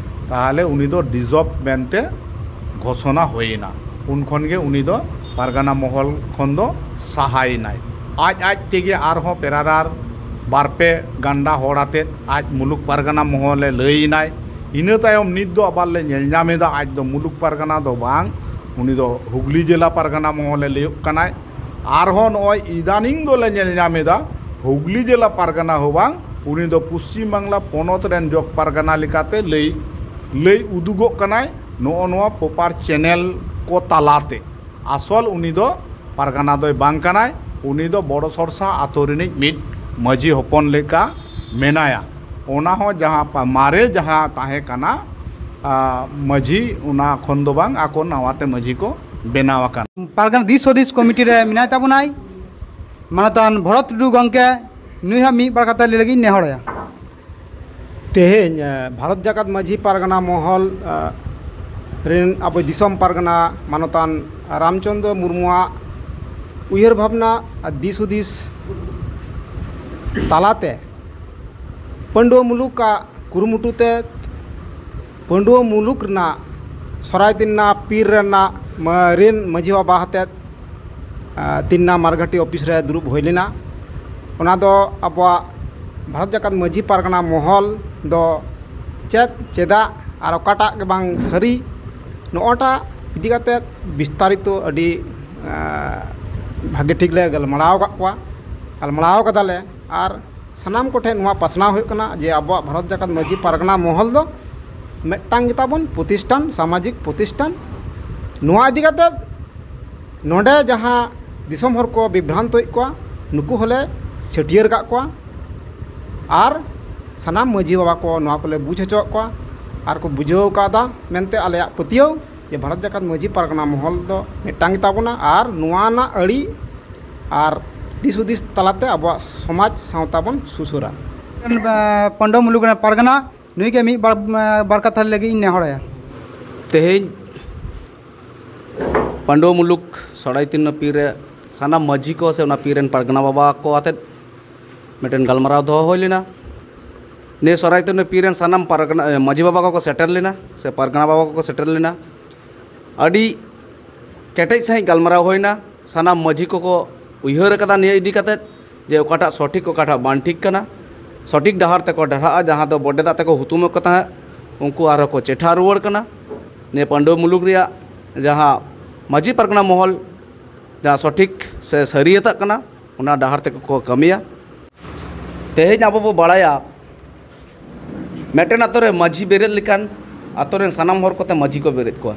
ᱛᱟᱦᱚᱞᱮ ᱩᱱᱤ ᱫᱚ ᱰᱤᱡᱚᱞᱵᱷ ᱢᱮᱱᱛᱮ ᱜᱷᱳᱥᱚᱱᱟ ᱦᱩᱭᱮᱱᱟ᱾ ᱩᱱ ᱠᱷᱚᱱ ᱜᱮ ᱩᱱᱤ ᱫᱚ ᱯᱟᱨᱜᱟᱱᱟ ᱢᱚᱦᱚᱞ ᱠᱷᱚᱱ ᱫᱚ ᱥᱟᱦᱟᱭᱮᱱᱟᱭ᱾ ᱟᱡ ᱟᱡ ᱛᱮᱜᱮ ᱟᱨᱦᱚᱸ ᱯᱮᱨᱟᱨᱟᱨ ᱵᱟᱨ ᱯᱮ ᱜᱟᱱᱰᱟ ᱦᱚᱲ ᱟᱛᱮᱫ ᱟᱡ ᱢᱩᱞᱩᱠ ᱯᱟᱨᱜᱟᱱᱟ ᱢᱚᱦᱚᱞᱮ ᱞᱟᱹᱭ ᱮᱱᱟᱭ᱾ ᱤᱱᱟᱹ ᱛᱟᱭᱚᱢ ᱱᱤᱛ ᱫᱚ ᱟᱵᱟᱨ ᱞᱮ ᱧᱮᱞ ᱧᱟᱢ ᱮᱫᱟ, ᱟᱡ ᱫᱚ ᱢᱩᱞᱩᱠ ᱯᱟᱨᱜᱟᱱᱟ ᱫᱚ ᱵᱟᱝ, ᱩᱱᱤ ᱫᱚ ᱦᱩᱜᱽᱞᱤ ᱡᱮᱞᱟ ᱯᱟᱨᱜᱟᱱᱟ ᱢᱚᱦᱚᱞᱮ ᱞᱟᱹᱭᱚᱜ ᱠᱟᱱᱟᱭ᱾ ᱟᱨᱦᱚᱸ ᱱᱚᱜᱼᱚᱭ ᱤᱫᱟᱱᱤᱝ ᱫᱚᱞᱮ ᱧᱮᱞ ᱧᱟᱢ ᱮᱫᱟ, ᱦᱩᱜᱽᱞᱤ ᱡᱮᱞᱟ ᱯᱟᱨᱜᱟᱱᱟ ᱦᱚᱸ ᱵᱟᱝ, ᱩᱱᱤ ᱫᱚ ᱯᱚᱥᱪᱤᱢ ᱵᱟᱝᱞᱟ ᱯᱚᱱᱚᱛ ᱨᱮᱱ ᱡᱚᱜᱽ ᱯᱟᱨᱜᱟᱱᱟ ᱞᱮᱠᱟᱛᱮ ᱞᱟᱹᱭ, ᱞᱟᱹᱭ ᱩᱫᱩᱜᱚᱜ ᱠᱟᱱᱟᱭ ᱱᱚᱜᱼᱚ ᱱᱚᱣᱟ ᱯᱨᱚᱯᱟᱨ ᱪᱮᱱᱮᱞ ᱠᱚ ᱛᱟᱞᱟᱛᱮ᱾ ᱟᱥᱚᱞ ᱩᱱᱤ ᱫᱚ ᱯᱟᱨᱜᱟᱱᱟ ᱫᱚᱭ ᱵᱟᱝ ᱠᱟᱱᱟᱭ, ᱩᱱᱤ ᱫᱚ ᱵᱚᱲᱚ ᱥᱚᱨᱥᱟ ᱟᱛᱳ ᱨᱤᱱᱤᱡ ᱢᱤᱫ ᱢᱟᱹᱡᱷᱤ ᱦᱚᱯᱚᱱ ᱞᱮᱠᱟ ᱢᱮᱱᱟᱭᱟ᱾ ᱚᱱᱟ ᱦᱚᱸ ᱡᱟᱦᱟᱸ ᱯᱟ-, ᱢᱟᱨᱮ ᱡᱟᱦᱟᱸ ᱛᱟᱦᱮᱸ ᱠᱟᱱᱟ, ᱟ, ᱢᱟᱹᱡᱷᱤ, ᱚᱱᱟ ᱠᱷᱚᱱ ᱫᱚ ᱵᱟᱝ, ᱟᱠᱚ ᱱᱟᱣᱟᱛᱮ ᱢᱟᱹᱡᱷᱤ ᱠᱚ ᱵᱮᱱᱟᱣ ᱟᱠᱟᱱ᱾ ᱯᱟᱨᱜᱟᱱᱟ ᱫᱤᱥ ᱦᱩᱫᱤᱥ ᱠᱚᱢᱤᱴᱤ ᱨᱮ ᱢᱮᱱᱟᱭ ᱛᱟᱵᱚᱱᱟᱭ ᱢᱟᱱᱚᱛᱟᱱ ᱵᱷᱚᱨᱚᱛ ᱴᱩᱰᱩ ᱜᱚᱢᱠᱮ, ᱱᱩᱭ ᱦᱚᱸ ᱢᱤᱫ ᱵᱟᱨ ᱠᱟᱛᱷᱟ ᱞᱟᱹᱭ ᱞᱟᱹᱜᱤᱫ ᱤᱧ ᱱᱮᱦᱚᱨᱟᱭᱟ᱾ ᱛᱮᱦᱮᱧ, ᱮ, ᱵᱷᱟᱨᱚᱛ ᱡᱟᱠᱟᱛ ᱢᱟᱹᱡᱷᱤ ᱯᱟᱨᱜᱟᱱᱟ ᱢᱚᱦᱚᱞ, ᱮ, ᱨᱮᱱ ᱟᱵᱚ ᱫᱤᱥᱚᱢ ᱯᱟᱨᱜᱟᱱᱟ ᱢᱟᱱᱚᱛᱟᱱ ᱨᱟᱢᱪᱚᱸᱫᱽᱨᱚ ᱢᱩᱨᱢᱩᱣᱟᱜ ᱩᱭᱦᱟᱹᱨ ᱵᱷᱟᱵᱽᱱᱟ ᱟᱨ ᱫᱤᱥ ᱦᱩᱫᱤᱥ ᱛᱟᱞᱟᱛᱮ ᱯᱟᱹᱱᱰᱩᱣᱟᱹ ᱢᱩᱞᱩᱠᱟᱜ ᱠᱩᱨᱩᱢᱩᱴᱩ ᱛᱮ ᱯᱟᱹᱱᱰᱩᱣᱟᱹ ᱢᱩᱞᱩᱠ ᱨᱮᱱᱟᱜ ᱥᱚᱨᱟᱭ ᱛᱤᱱᱱᱟ ᱯᱤᱨ ᱨᱮᱱᱟᱜ ᱢᱟ-, ᱨᱤᱱ ᱢᱟᱹᱡᱷᱤ ᱵᱟᱵᱟ ᱦᱚᱛᱮᱫ, ᱟ, ᱛᱤᱱᱱᱟ ᱢᱟᱨᱜᱷᱟᱴᱤ ᱚᱯᱷᱤᱥ ᱨᱮ ᱫᱩᱲᱩᱵ ᱦᱩᱭ ᱞᱮᱱᱟ᱾ ᱚᱱᱟ ᱫᱚ ᱟᱵᱚᱣᱟᱜ ᱵᱷᱟᱨᱚᱛ ᱡᱟᱠᱟᱛ ᱢᱟᱹᱡᱷᱤ ᱯᱟᱨᱜᱟᱱᱟ ᱢᱚᱦᱚᱞ ᱫᱚ ᱪᱮᱫ, ᱪᱮᱫᱟᱜ ᱟᱨ ᱚᱠᱟᱴᱟᱜ ᱜᱮ ᱵᱟᱝ ᱥᱟᱹᱨᱤ, ᱱᱚᱜᱼᱚᱴᱟᱜ ᱤᱫᱤ ᱠᱟᱛᱮᱫ ᱵᱤᱥᱛᱟᱨᱤᱛᱚ ᱟᱹᱰᱤ, ᱟ, ᱵᱷᱟᱜᱮ ᱴᱷᱤᱠ ᱞᱮ ᱜᱟᱞᱢᱟᱨᱟᱣ ᱟᱠᱟᱫ ᱠᱚᱣᱟ, ᱜᱟᱞᱢᱟᱨᱟᱣ ᱠᱟᱫᱟᱞᱮ᱾ ᱟᱨ ᱥᱟᱱᱟᱢ ᱠᱚᱴᱷᱮᱱ ᱱᱚᱣᱟ ᱯᱟᱥᱱᱟᱣ ᱦᱩᱭᱩᱜ ᱠᱟᱱᱟ ᱡᱮ ᱟᱵᱚᱣᱟᱜ ᱵᱷᱟᱨᱚᱛ ᱡᱟᱠᱟᱛ ᱢᱟᱹᱡᱷᱤ ᱯᱟᱨᱜᱟᱱᱟ ᱢᱚᱦᱚᱞ ᱫᱚ ᱢᱤᱫᱴᱟᱝ ᱜᱮᱛᱟᱵᱚᱱ ᱯᱨᱚᱛᱤᱥᱴᱷᱟᱱ, ᱥᱟᱢᱟᱡᱤᱠ ᱯᱨᱚᱛᱤᱥᱴᱷᱟᱱ᱾ ᱱᱚᱣᱟ ᱤᱫᱤ ᱠᱟᱛᱮᱫ ᱱᱚᱰᱮ ᱡᱟᱦᱟᱸ ᱫᱤᱥᱚᱢ ᱦᱚᱲ ᱠᱚ ᱵᱤᱵᱷᱨᱟᱱᱛᱚᱭᱮᱫ ᱠᱚᱣᱟ, ᱱᱩᱠᱩ ᱦᱚᱸᱞᱮ ᱪᱷᱟᱹᱴᱭᱟᱹᱨ ᱠᱟᱜ ᱠᱚᱣᱟ᱾ ᱟᱨ ᱥᱟᱱᱟᱢ ᱢᱟᱹᱡᱷᱤ ᱵᱟᱵᱟ ᱠᱚ ᱱᱚᱣᱟ ᱠᱚᱞᱮ ᱵᱩᱡᱽ ᱦᱚᱪᱚᱣᱟᱜ ᱠᱚᱣᱟ ᱟᱨ ᱠᱚ ᱵᱩᱡᱷᱟᱹᱣ ᱠᱟᱫᱟ ᱢᱮᱱᱛᱮ ᱟᱞᱮᱭᱟᱜ ᱯᱟᱹᱛᱭᱟᱹᱣ ᱡᱮ ᱵᱷᱟᱨᱚᱛ ᱡᱟᱠᱟᱛ ᱢᱟᱹᱡᱷᱤ ᱯᱟᱨᱜᱟᱱᱟ ᱢᱚᱦᱚᱞ ᱫᱚ ᱢᱤᱫᱴᱟᱝ ᱜᱮᱛᱟᱵᱚᱱᱟ ᱟᱨ ᱱᱚᱣᱟ ᱨᱮᱱᱟᱜ ᱟᱹᱲᱤ ᱟᱨ ᱫᱤᱥ ᱦᱩᱫᱤᱥ ᱛᱟᱞᱟᱛᱮ ᱟᱵᱚᱣᱟᱜ ᱥᱚᱢᱟᱡᱽ ᱥᱟᱶᱛᱟ ᱵᱚᱱ ᱥᱩᱥᱟᱹᱨᱟ᱾ ᱯᱟᱹᱱᱰᱩᱣᱟᱹ ᱢᱩᱞᱩᱠ ᱨᱮᱱ ᱯᱟᱨᱜᱟᱱᱟ ᱱᱩᱭ ᱜᱮ ᱢᱤᱫ ᱵᱟᱨ, ᱵᱟᱨ ᱠᱟᱛᱷᱟ ᱞᱟᱹᱜᱤᱫ ᱤᱧ ᱱᱮᱦᱚᱨᱟᱭᱟ᱾ ᱛᱮᱦᱮᱧ ᱯᱟᱹᱱᱰᱩᱣᱟᱹ ᱢᱩᱞᱩᱠ ᱥᱚᱲᱟᱭ ᱛᱤᱱᱱᱟ ᱯᱤᱨ ᱨᱮ ᱥᱟᱱᱟᱢ ᱢᱟᱹᱡᱷᱤ ᱠᱚ ᱥᱮ ᱚᱱᱟ ᱯᱤᱨ ᱨᱮᱱ ᱯᱟᱨᱜᱟᱱᱟ ᱵᱟᱵᱟ ᱠᱚ ᱟᱛᱮᱫ ᱢᱤᱫᱴᱮᱱ ᱜᱟᱞᱢᱟᱨᱟᱣ ᱫᱚᱦᱚ ᱦᱩᱭ ᱞᱮᱱᱟ᱾ ᱱᱤᱭᱟᱹ ᱥᱚᱲᱟᱭ ᱛᱤᱱᱱᱟ ᱯᱤᱨ ᱨᱮᱱ ᱥᱟᱱᱟᱢ ᱯᱟᱨᱜᱟᱱᱟ, ᱢᱟᱹᱡᱷᱤ ᱵᱟᱵᱟ ᱠᱚᱠᱚ ᱥᱮᱴᱮᱨ ᱞᱮᱱᱟ ᱥᱮ ᱯᱟᱨᱜᱟᱱᱟ ᱵᱟᱵᱟ ᱠᱚᱠᱚ ᱥᱮᱴᱮᱨ ᱞᱮᱱᱟ᱾ ᱟᱹᱰᱤ ᱠᱮᱴᱮᱡ ᱥᱟᱺᱦᱤᱡ ᱜᱟᱞᱢᱟᱨᱟᱣ ᱦᱩᱭᱱᱟ᱾ ᱥᱟᱱᱟᱢ ᱢᱟᱹᱡᱷᱤ ᱠᱚᱠᱚ ᱩᱭᱦᱟᱹᱨ ᱟᱠᱟᱫᱟ ᱱᱤᱭᱟᱹ ᱤᱫᱤ ᱠᱟᱛᱮᱫ ᱡᱮ ᱚᱠᱟᱴᱟᱜ ᱥᱚᱴᱷᱤᱠ, ᱚᱠᱟᱴᱟᱜ ᱵᱟᱝ ᱴᱷᱤᱠ ᱠᱟᱱᱟ᱾ ᱥᱚᱴᱷᱤᱠ ᱰᱟᱦᱟᱨ ᱛᱮᱠᱚ ᱰᱟᱦᱨᱟᱜᱼᱟ, ᱡᱟᱦᱟᱸ ᱫᱚ ᱵᱚᱰᱮ ᱫᱟᱜ ᱛᱮᱠᱚ ᱦᱩᱛᱩᱢᱚᱜ ᱠᱟᱱ ᱛᱟᱦᱮᱸᱫ, ᱩᱱᱠᱩ ᱟᱨᱦᱚᱸ ᱠᱚ ᱪᱮᱴᱷᱟ ᱨᱩᱣᱟᱹᱲ ᱠᱟᱱᱟ᱾ ᱱᱤᱭᱟᱹ ᱯᱟᱹᱱᱰᱩᱣᱟᱹ ᱢᱩᱞᱩᱠ ᱨᱮᱭᱟᱜ ᱡᱟᱦᱟᱸ ᱢᱟᱹᱡᱷᱤ ᱯᱟᱨᱜᱟᱱᱟ ᱢᱚᱦᱚᱞ ᱡᱟᱦᱟᱸ ᱥᱚᱴᱷᱤᱠ ᱥᱮ ᱥᱟᱹᱨᱤᱭᱟᱹᱛᱟᱜ ᱠᱟᱱᱟ, ᱚᱱᱟ ᱰᱟᱦᱟᱨ ᱛᱮᱠᱚ ᱠᱚ ᱠᱟᱹᱢᱤᱭᱟ᱾ ᱛᱮᱦᱮᱧ ᱟᱵᱚ ᱵᱚ ᱵᱟᱲᱟᱭᱟ, ᱢᱤᱫᱴᱮᱱ ᱟᱛᱳ ᱨᱮ ᱢᱟᱹᱡᱷᱤ ᱵᱮᱨᱮᱫ ᱞᱮᱠᱷᱟᱱ ᱟᱛᱳ ᱨᱮᱱ ᱥᱟᱱᱟᱢ ᱦᱚᱲ ᱠᱚᱛᱮ ᱢᱟᱹᱡᱷᱤ ᱠᱚ ᱵᱮᱨᱮᱫ ᱠᱚᱣᱟ᱾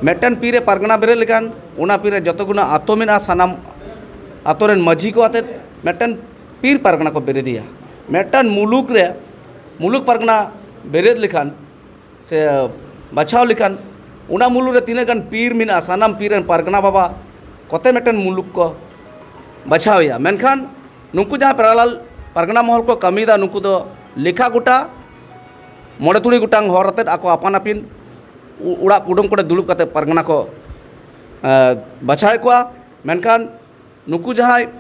ᱢᱤᱫᱴᱮᱱ ᱯᱤᱨ ᱨᱮ ᱯᱟᱨᱜᱟᱱᱟ ᱵᱮᱨᱮᱫ ᱞᱮᱠᱷᱟᱱ ᱚᱱᱟ ᱯᱤᱨ ᱨᱮ ᱡᱚᱛᱚ ᱜᱩᱱᱟᱹ ᱟᱛᱳ ᱢᱮᱱᱟᱜᱼᱟ, ᱥᱟᱱᱟᱢ ᱟᱛᱳ ᱨᱮᱱ ᱢᱟᱹᱡᱷᱤ ᱠᱚ ᱟᱛᱮᱫ ᱢᱤᱫᱴᱮᱱ ᱯᱤᱨ ᱯᱟᱨᱜᱟᱱᱟ ᱠᱚ ᱵᱮᱨᱮᱫᱮᱭᱟ᱾ ᱢᱤᱫᱴᱮᱱ ᱢᱩᱞᱩᱠ ᱨᱮ ᱢᱩᱞᱩᱠ ᱯᱟᱨᱜᱟᱱᱟ ᱵᱮᱨᱮᱫ ᱞᱮᱠᱷᱟᱱ ᱥᱮ ᱵᱟᱪᱷᱟᱣ ᱞᱮᱠᱷᱟᱱ ᱚᱱᱟ ᱢᱩᱞᱩᱠ ᱨᱮ ᱛᱤᱱᱟᱹᱜ ᱜᱟᱱ ᱯᱤᱨ ᱢᱮᱱᱟᱜᱼᱟ, ᱥᱟᱱᱟᱢ ᱯᱤᱨ ᱨᱮᱱ ᱯᱟᱨᱜᱟᱱᱟ ᱵᱟᱵᱟ ᱠᱚᱛᱮ ᱢᱤᱫᱴᱮᱱ ᱢᱩᱞᱩᱠ ᱠᱚ ᱵᱟᱪᱷᱟᱣᱮᱭᱟ᱾ ᱢᱮᱱᱠᱷᱟᱱ ᱱᱩᱠᱩ ᱡᱟᱦᱟᱸ ᱯᱮᱨᱟᱞᱟᱞ ᱯᱟᱨᱜᱟᱱᱟ ᱢᱚᱦᱚᱞ ᱠᱚ ᱠᱟᱹᱢᱤᱭᱮᱫᱟ, ᱱᱩᱠᱩ ᱫᱚ ᱞᱮᱠᱷᱟ ᱜᱚᱴᱟ ᱢᱚᱬᱮ ᱛᱩᱨᱩᱭ ᱜᱚᱴᱟᱝ ᱦᱚᱲ ᱟᱛᱮᱫ ᱟᱠᱚ ᱟᱯᱟᱱ ᱟᱹᱯᱤᱱ ᱚ-, ᱚᱲᱟᱜ ᱠᱩᱰᱟᱹᱢ ᱠᱚᱨᱮ ᱫᱩᱲᱩᱵ ᱠᱟᱛᱮ ᱯᱟᱨᱜᱟᱱᱟ ᱠᱚ, ᱮ, ᱵᱟᱪᱷᱟᱣᱮᱫ ᱠᱚᱣᱟ᱾ ᱢᱮᱱᱠᱷᱟᱱ ᱱᱩᱠᱩ ᱡᱟᱦᱟᱸᱭ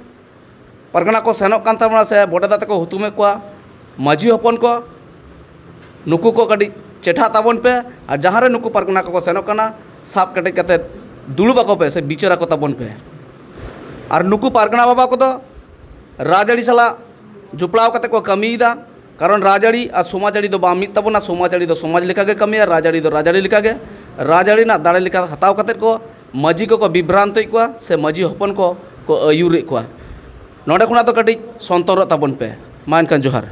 ᱯᱟᱨᱜᱟᱱᱟ ᱠᱚ ᱥᱮᱱᱚᱜ ᱠᱟᱱ ᱛᱟᱵᱚᱱᱟ ᱥᱮ ᱵᱚᱰᱮ ᱫᱟ ᱛᱮᱠᱚ ᱦᱩᱛᱩᱢᱮᱫ ᱠᱚᱣᱟ, ᱢᱟᱹᱡᱷᱤ ᱦᱚᱯᱚᱱ ᱠᱚ, ᱱᱩᱠᱩ ᱠᱚ ᱠᱟᱹᱴᱤᱡ ᱪᱮᱴᱷᱟᱜ ᱛᱟᱵᱚᱱ ᱯᱮ᱾ ᱟᱨ ᱡᱟᱦᱟᱸ ᱨᱮ ᱱᱩᱠᱩ ᱯᱟᱨᱜᱟᱱᱟ ᱠᱚᱠᱚ ᱥᱮᱱᱚᱜ ᱠᱟᱱᱟ, ᱥᱟᱵ ᱠᱮᱴᱮᱡ ᱠᱟᱛᱮ ᱫᱩᱲᱩᱵ ᱟᱠᱚ ᱯᱮ ᱥᱮ ᱵᱤᱪᱟᱹᱨ ᱟᱠᱚ ᱛᱟᱵᱚᱱ ᱯᱮ᱾ ᱟᱨ ᱱᱩᱠᱩ ᱯᱟᱨᱜᱟᱱᱟ ᱵᱟᱵᱟ ᱠᱚᱫᱚ ᱨᱟᱡᱽᱟᱹᱨᱤ ᱥᱟᱞᱟᱜ ᱡᱚᱯᱲᱟᱣ ᱠᱟᱛᱮ ᱠᱚ ᱠᱟᱹᱢᱤᱭᱮᱫᱟ᱾ ᱠᱟᱨᱚᱱ ᱨᱟᱡᱽᱟᱹᱨᱤ ᱟᱨ ᱥᱚᱢᱟᱡᱽᱟᱹᱨᱤ ᱫᱚ ᱵᱟᱝ ᱢᱤᱫ ᱛᱟᱵᱚᱱᱟ᱾ ᱥᱚᱢᱟᱡᱽᱟᱹᱨᱤ ᱫᱚ ᱥᱚᱢᱟᱡᱽ ᱞᱮᱠᱟᱜᱮ ᱠᱟᱹᱢᱤᱭᱟ, ᱨᱟᱡᱽᱟᱹᱨᱤ ᱫᱚ ᱨᱟᱡᱽᱟᱹᱨᱤ ᱞᱮᱠᱟᱜᱮ᱾ ᱨᱟᱡᱽᱟᱹᱨᱤ ᱨᱮᱱᱟᱜ ᱫᱟᱲᱮ ᱞᱮᱠᱟ ᱦᱟᱛᱟᱣ ᱠᱟᱛᱮ ᱠᱚ ᱢᱟᱹᱡᱷᱤ ᱠᱚᱠᱚ ᱵᱤᱵᱷᱨᱟᱱᱛᱚᱭᱮᱫ ᱠᱚᱣᱟ ᱥᱮ ᱢᱟᱹᱡᱷᱤ ᱦᱚᱯᱚᱱ ᱠᱚ ᱠᱚ ᱟᱹᱭᱩᱨᱮᱫ ᱠᱚᱣᱟ᱾ ᱱᱚᱰᱮ ᱠᱷᱚᱱᱟᱜ ᱫᱚ ᱠᱟᱹᱴᱤᱡ ᱥᱚᱱᱛᱚᱨᱚᱜ ᱛᱟᱵᱚᱱ ᱯᱮ᱾ ᱢᱟ ᱮᱱᱠᱷᱟᱱ ᱡᱚᱦᱟᱨ᱾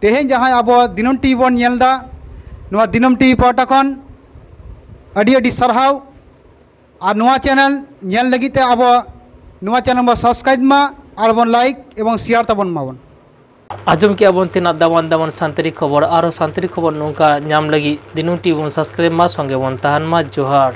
ᱛᱮᱦᱮᱧ ᱡᱟᱦᱟᱸᱭ ᱟᱵᱚ ᱫᱤᱱᱟᱹᱢ ᱴᱤᱵᱷᱤ ᱵᱚᱱ ᱧᱮᱞ ᱮᱫᱟ, ᱱᱚᱣᱟ ᱫᱤᱱᱟᱹᱢ ᱴᱤᱵᱷᱤ ᱯᱟᱦᱴᱟ ᱠᱷᱚᱱ ᱟᱹᱰᱤ ᱟᱹᱰᱤ ᱥᱟᱨᱦᱟᱣ᱾ ᱟᱨ ᱱᱚᱣᱟ ᱪᱮᱱᱮᱞ ᱧᱮᱞ ᱞᱟᱹᱜᱤᱫ ᱛᱮ ᱟᱵᱚ ᱱᱚᱣᱟ ᱪᱮᱱᱮᱞ ᱵᱚᱱ ᱥᱟᱵᱥᱠᱨᱟᱭᱤᱵᱽ ᱢᱟ, ᱟᱨ ᱵᱚᱱ ᱞᱟᱭᱤᱠ ᱮᱵᱚᱝ ᱥᱮᱭᱟᱨ ᱛᱟᱵᱚᱱ ᱢᱟᱵᱚᱱ᱾ ᱟᱸᱡᱚᱢ ᱠᱮᱜᱼᱟ ᱵᱚᱱ ᱛᱤᱱᱟᱹᱜ ᱫᱟᱢᱟᱱ ᱫᱟᱢᱟᱱ ᱥᱟᱱᱛᱟᱲᱤ ᱠᱷᱚᱵᱚᱨ᱾ ᱟᱨᱦᱚᱸ ᱥᱟᱱᱛᱟᱲᱤ ᱠᱷᱚᱵᱚᱨ ᱱᱚᱝᱠᱟ ᱧᱟᱢ ᱞᱟᱹᱜᱤᱫ ᱫᱤᱱᱟᱹᱢ ᱴᱤᱵᱷᱤ ᱵᱚᱱ ᱥᱟᱵᱥᱠᱨᱟᱭᱤᱵᱽ ᱢᱟ, ᱥᱚᱸᱜᱮ ᱵᱚᱱ ᱛᱟᱦᱮᱱ ᱢᱟ᱾ ᱡᱚᱦᱟᱨ᱾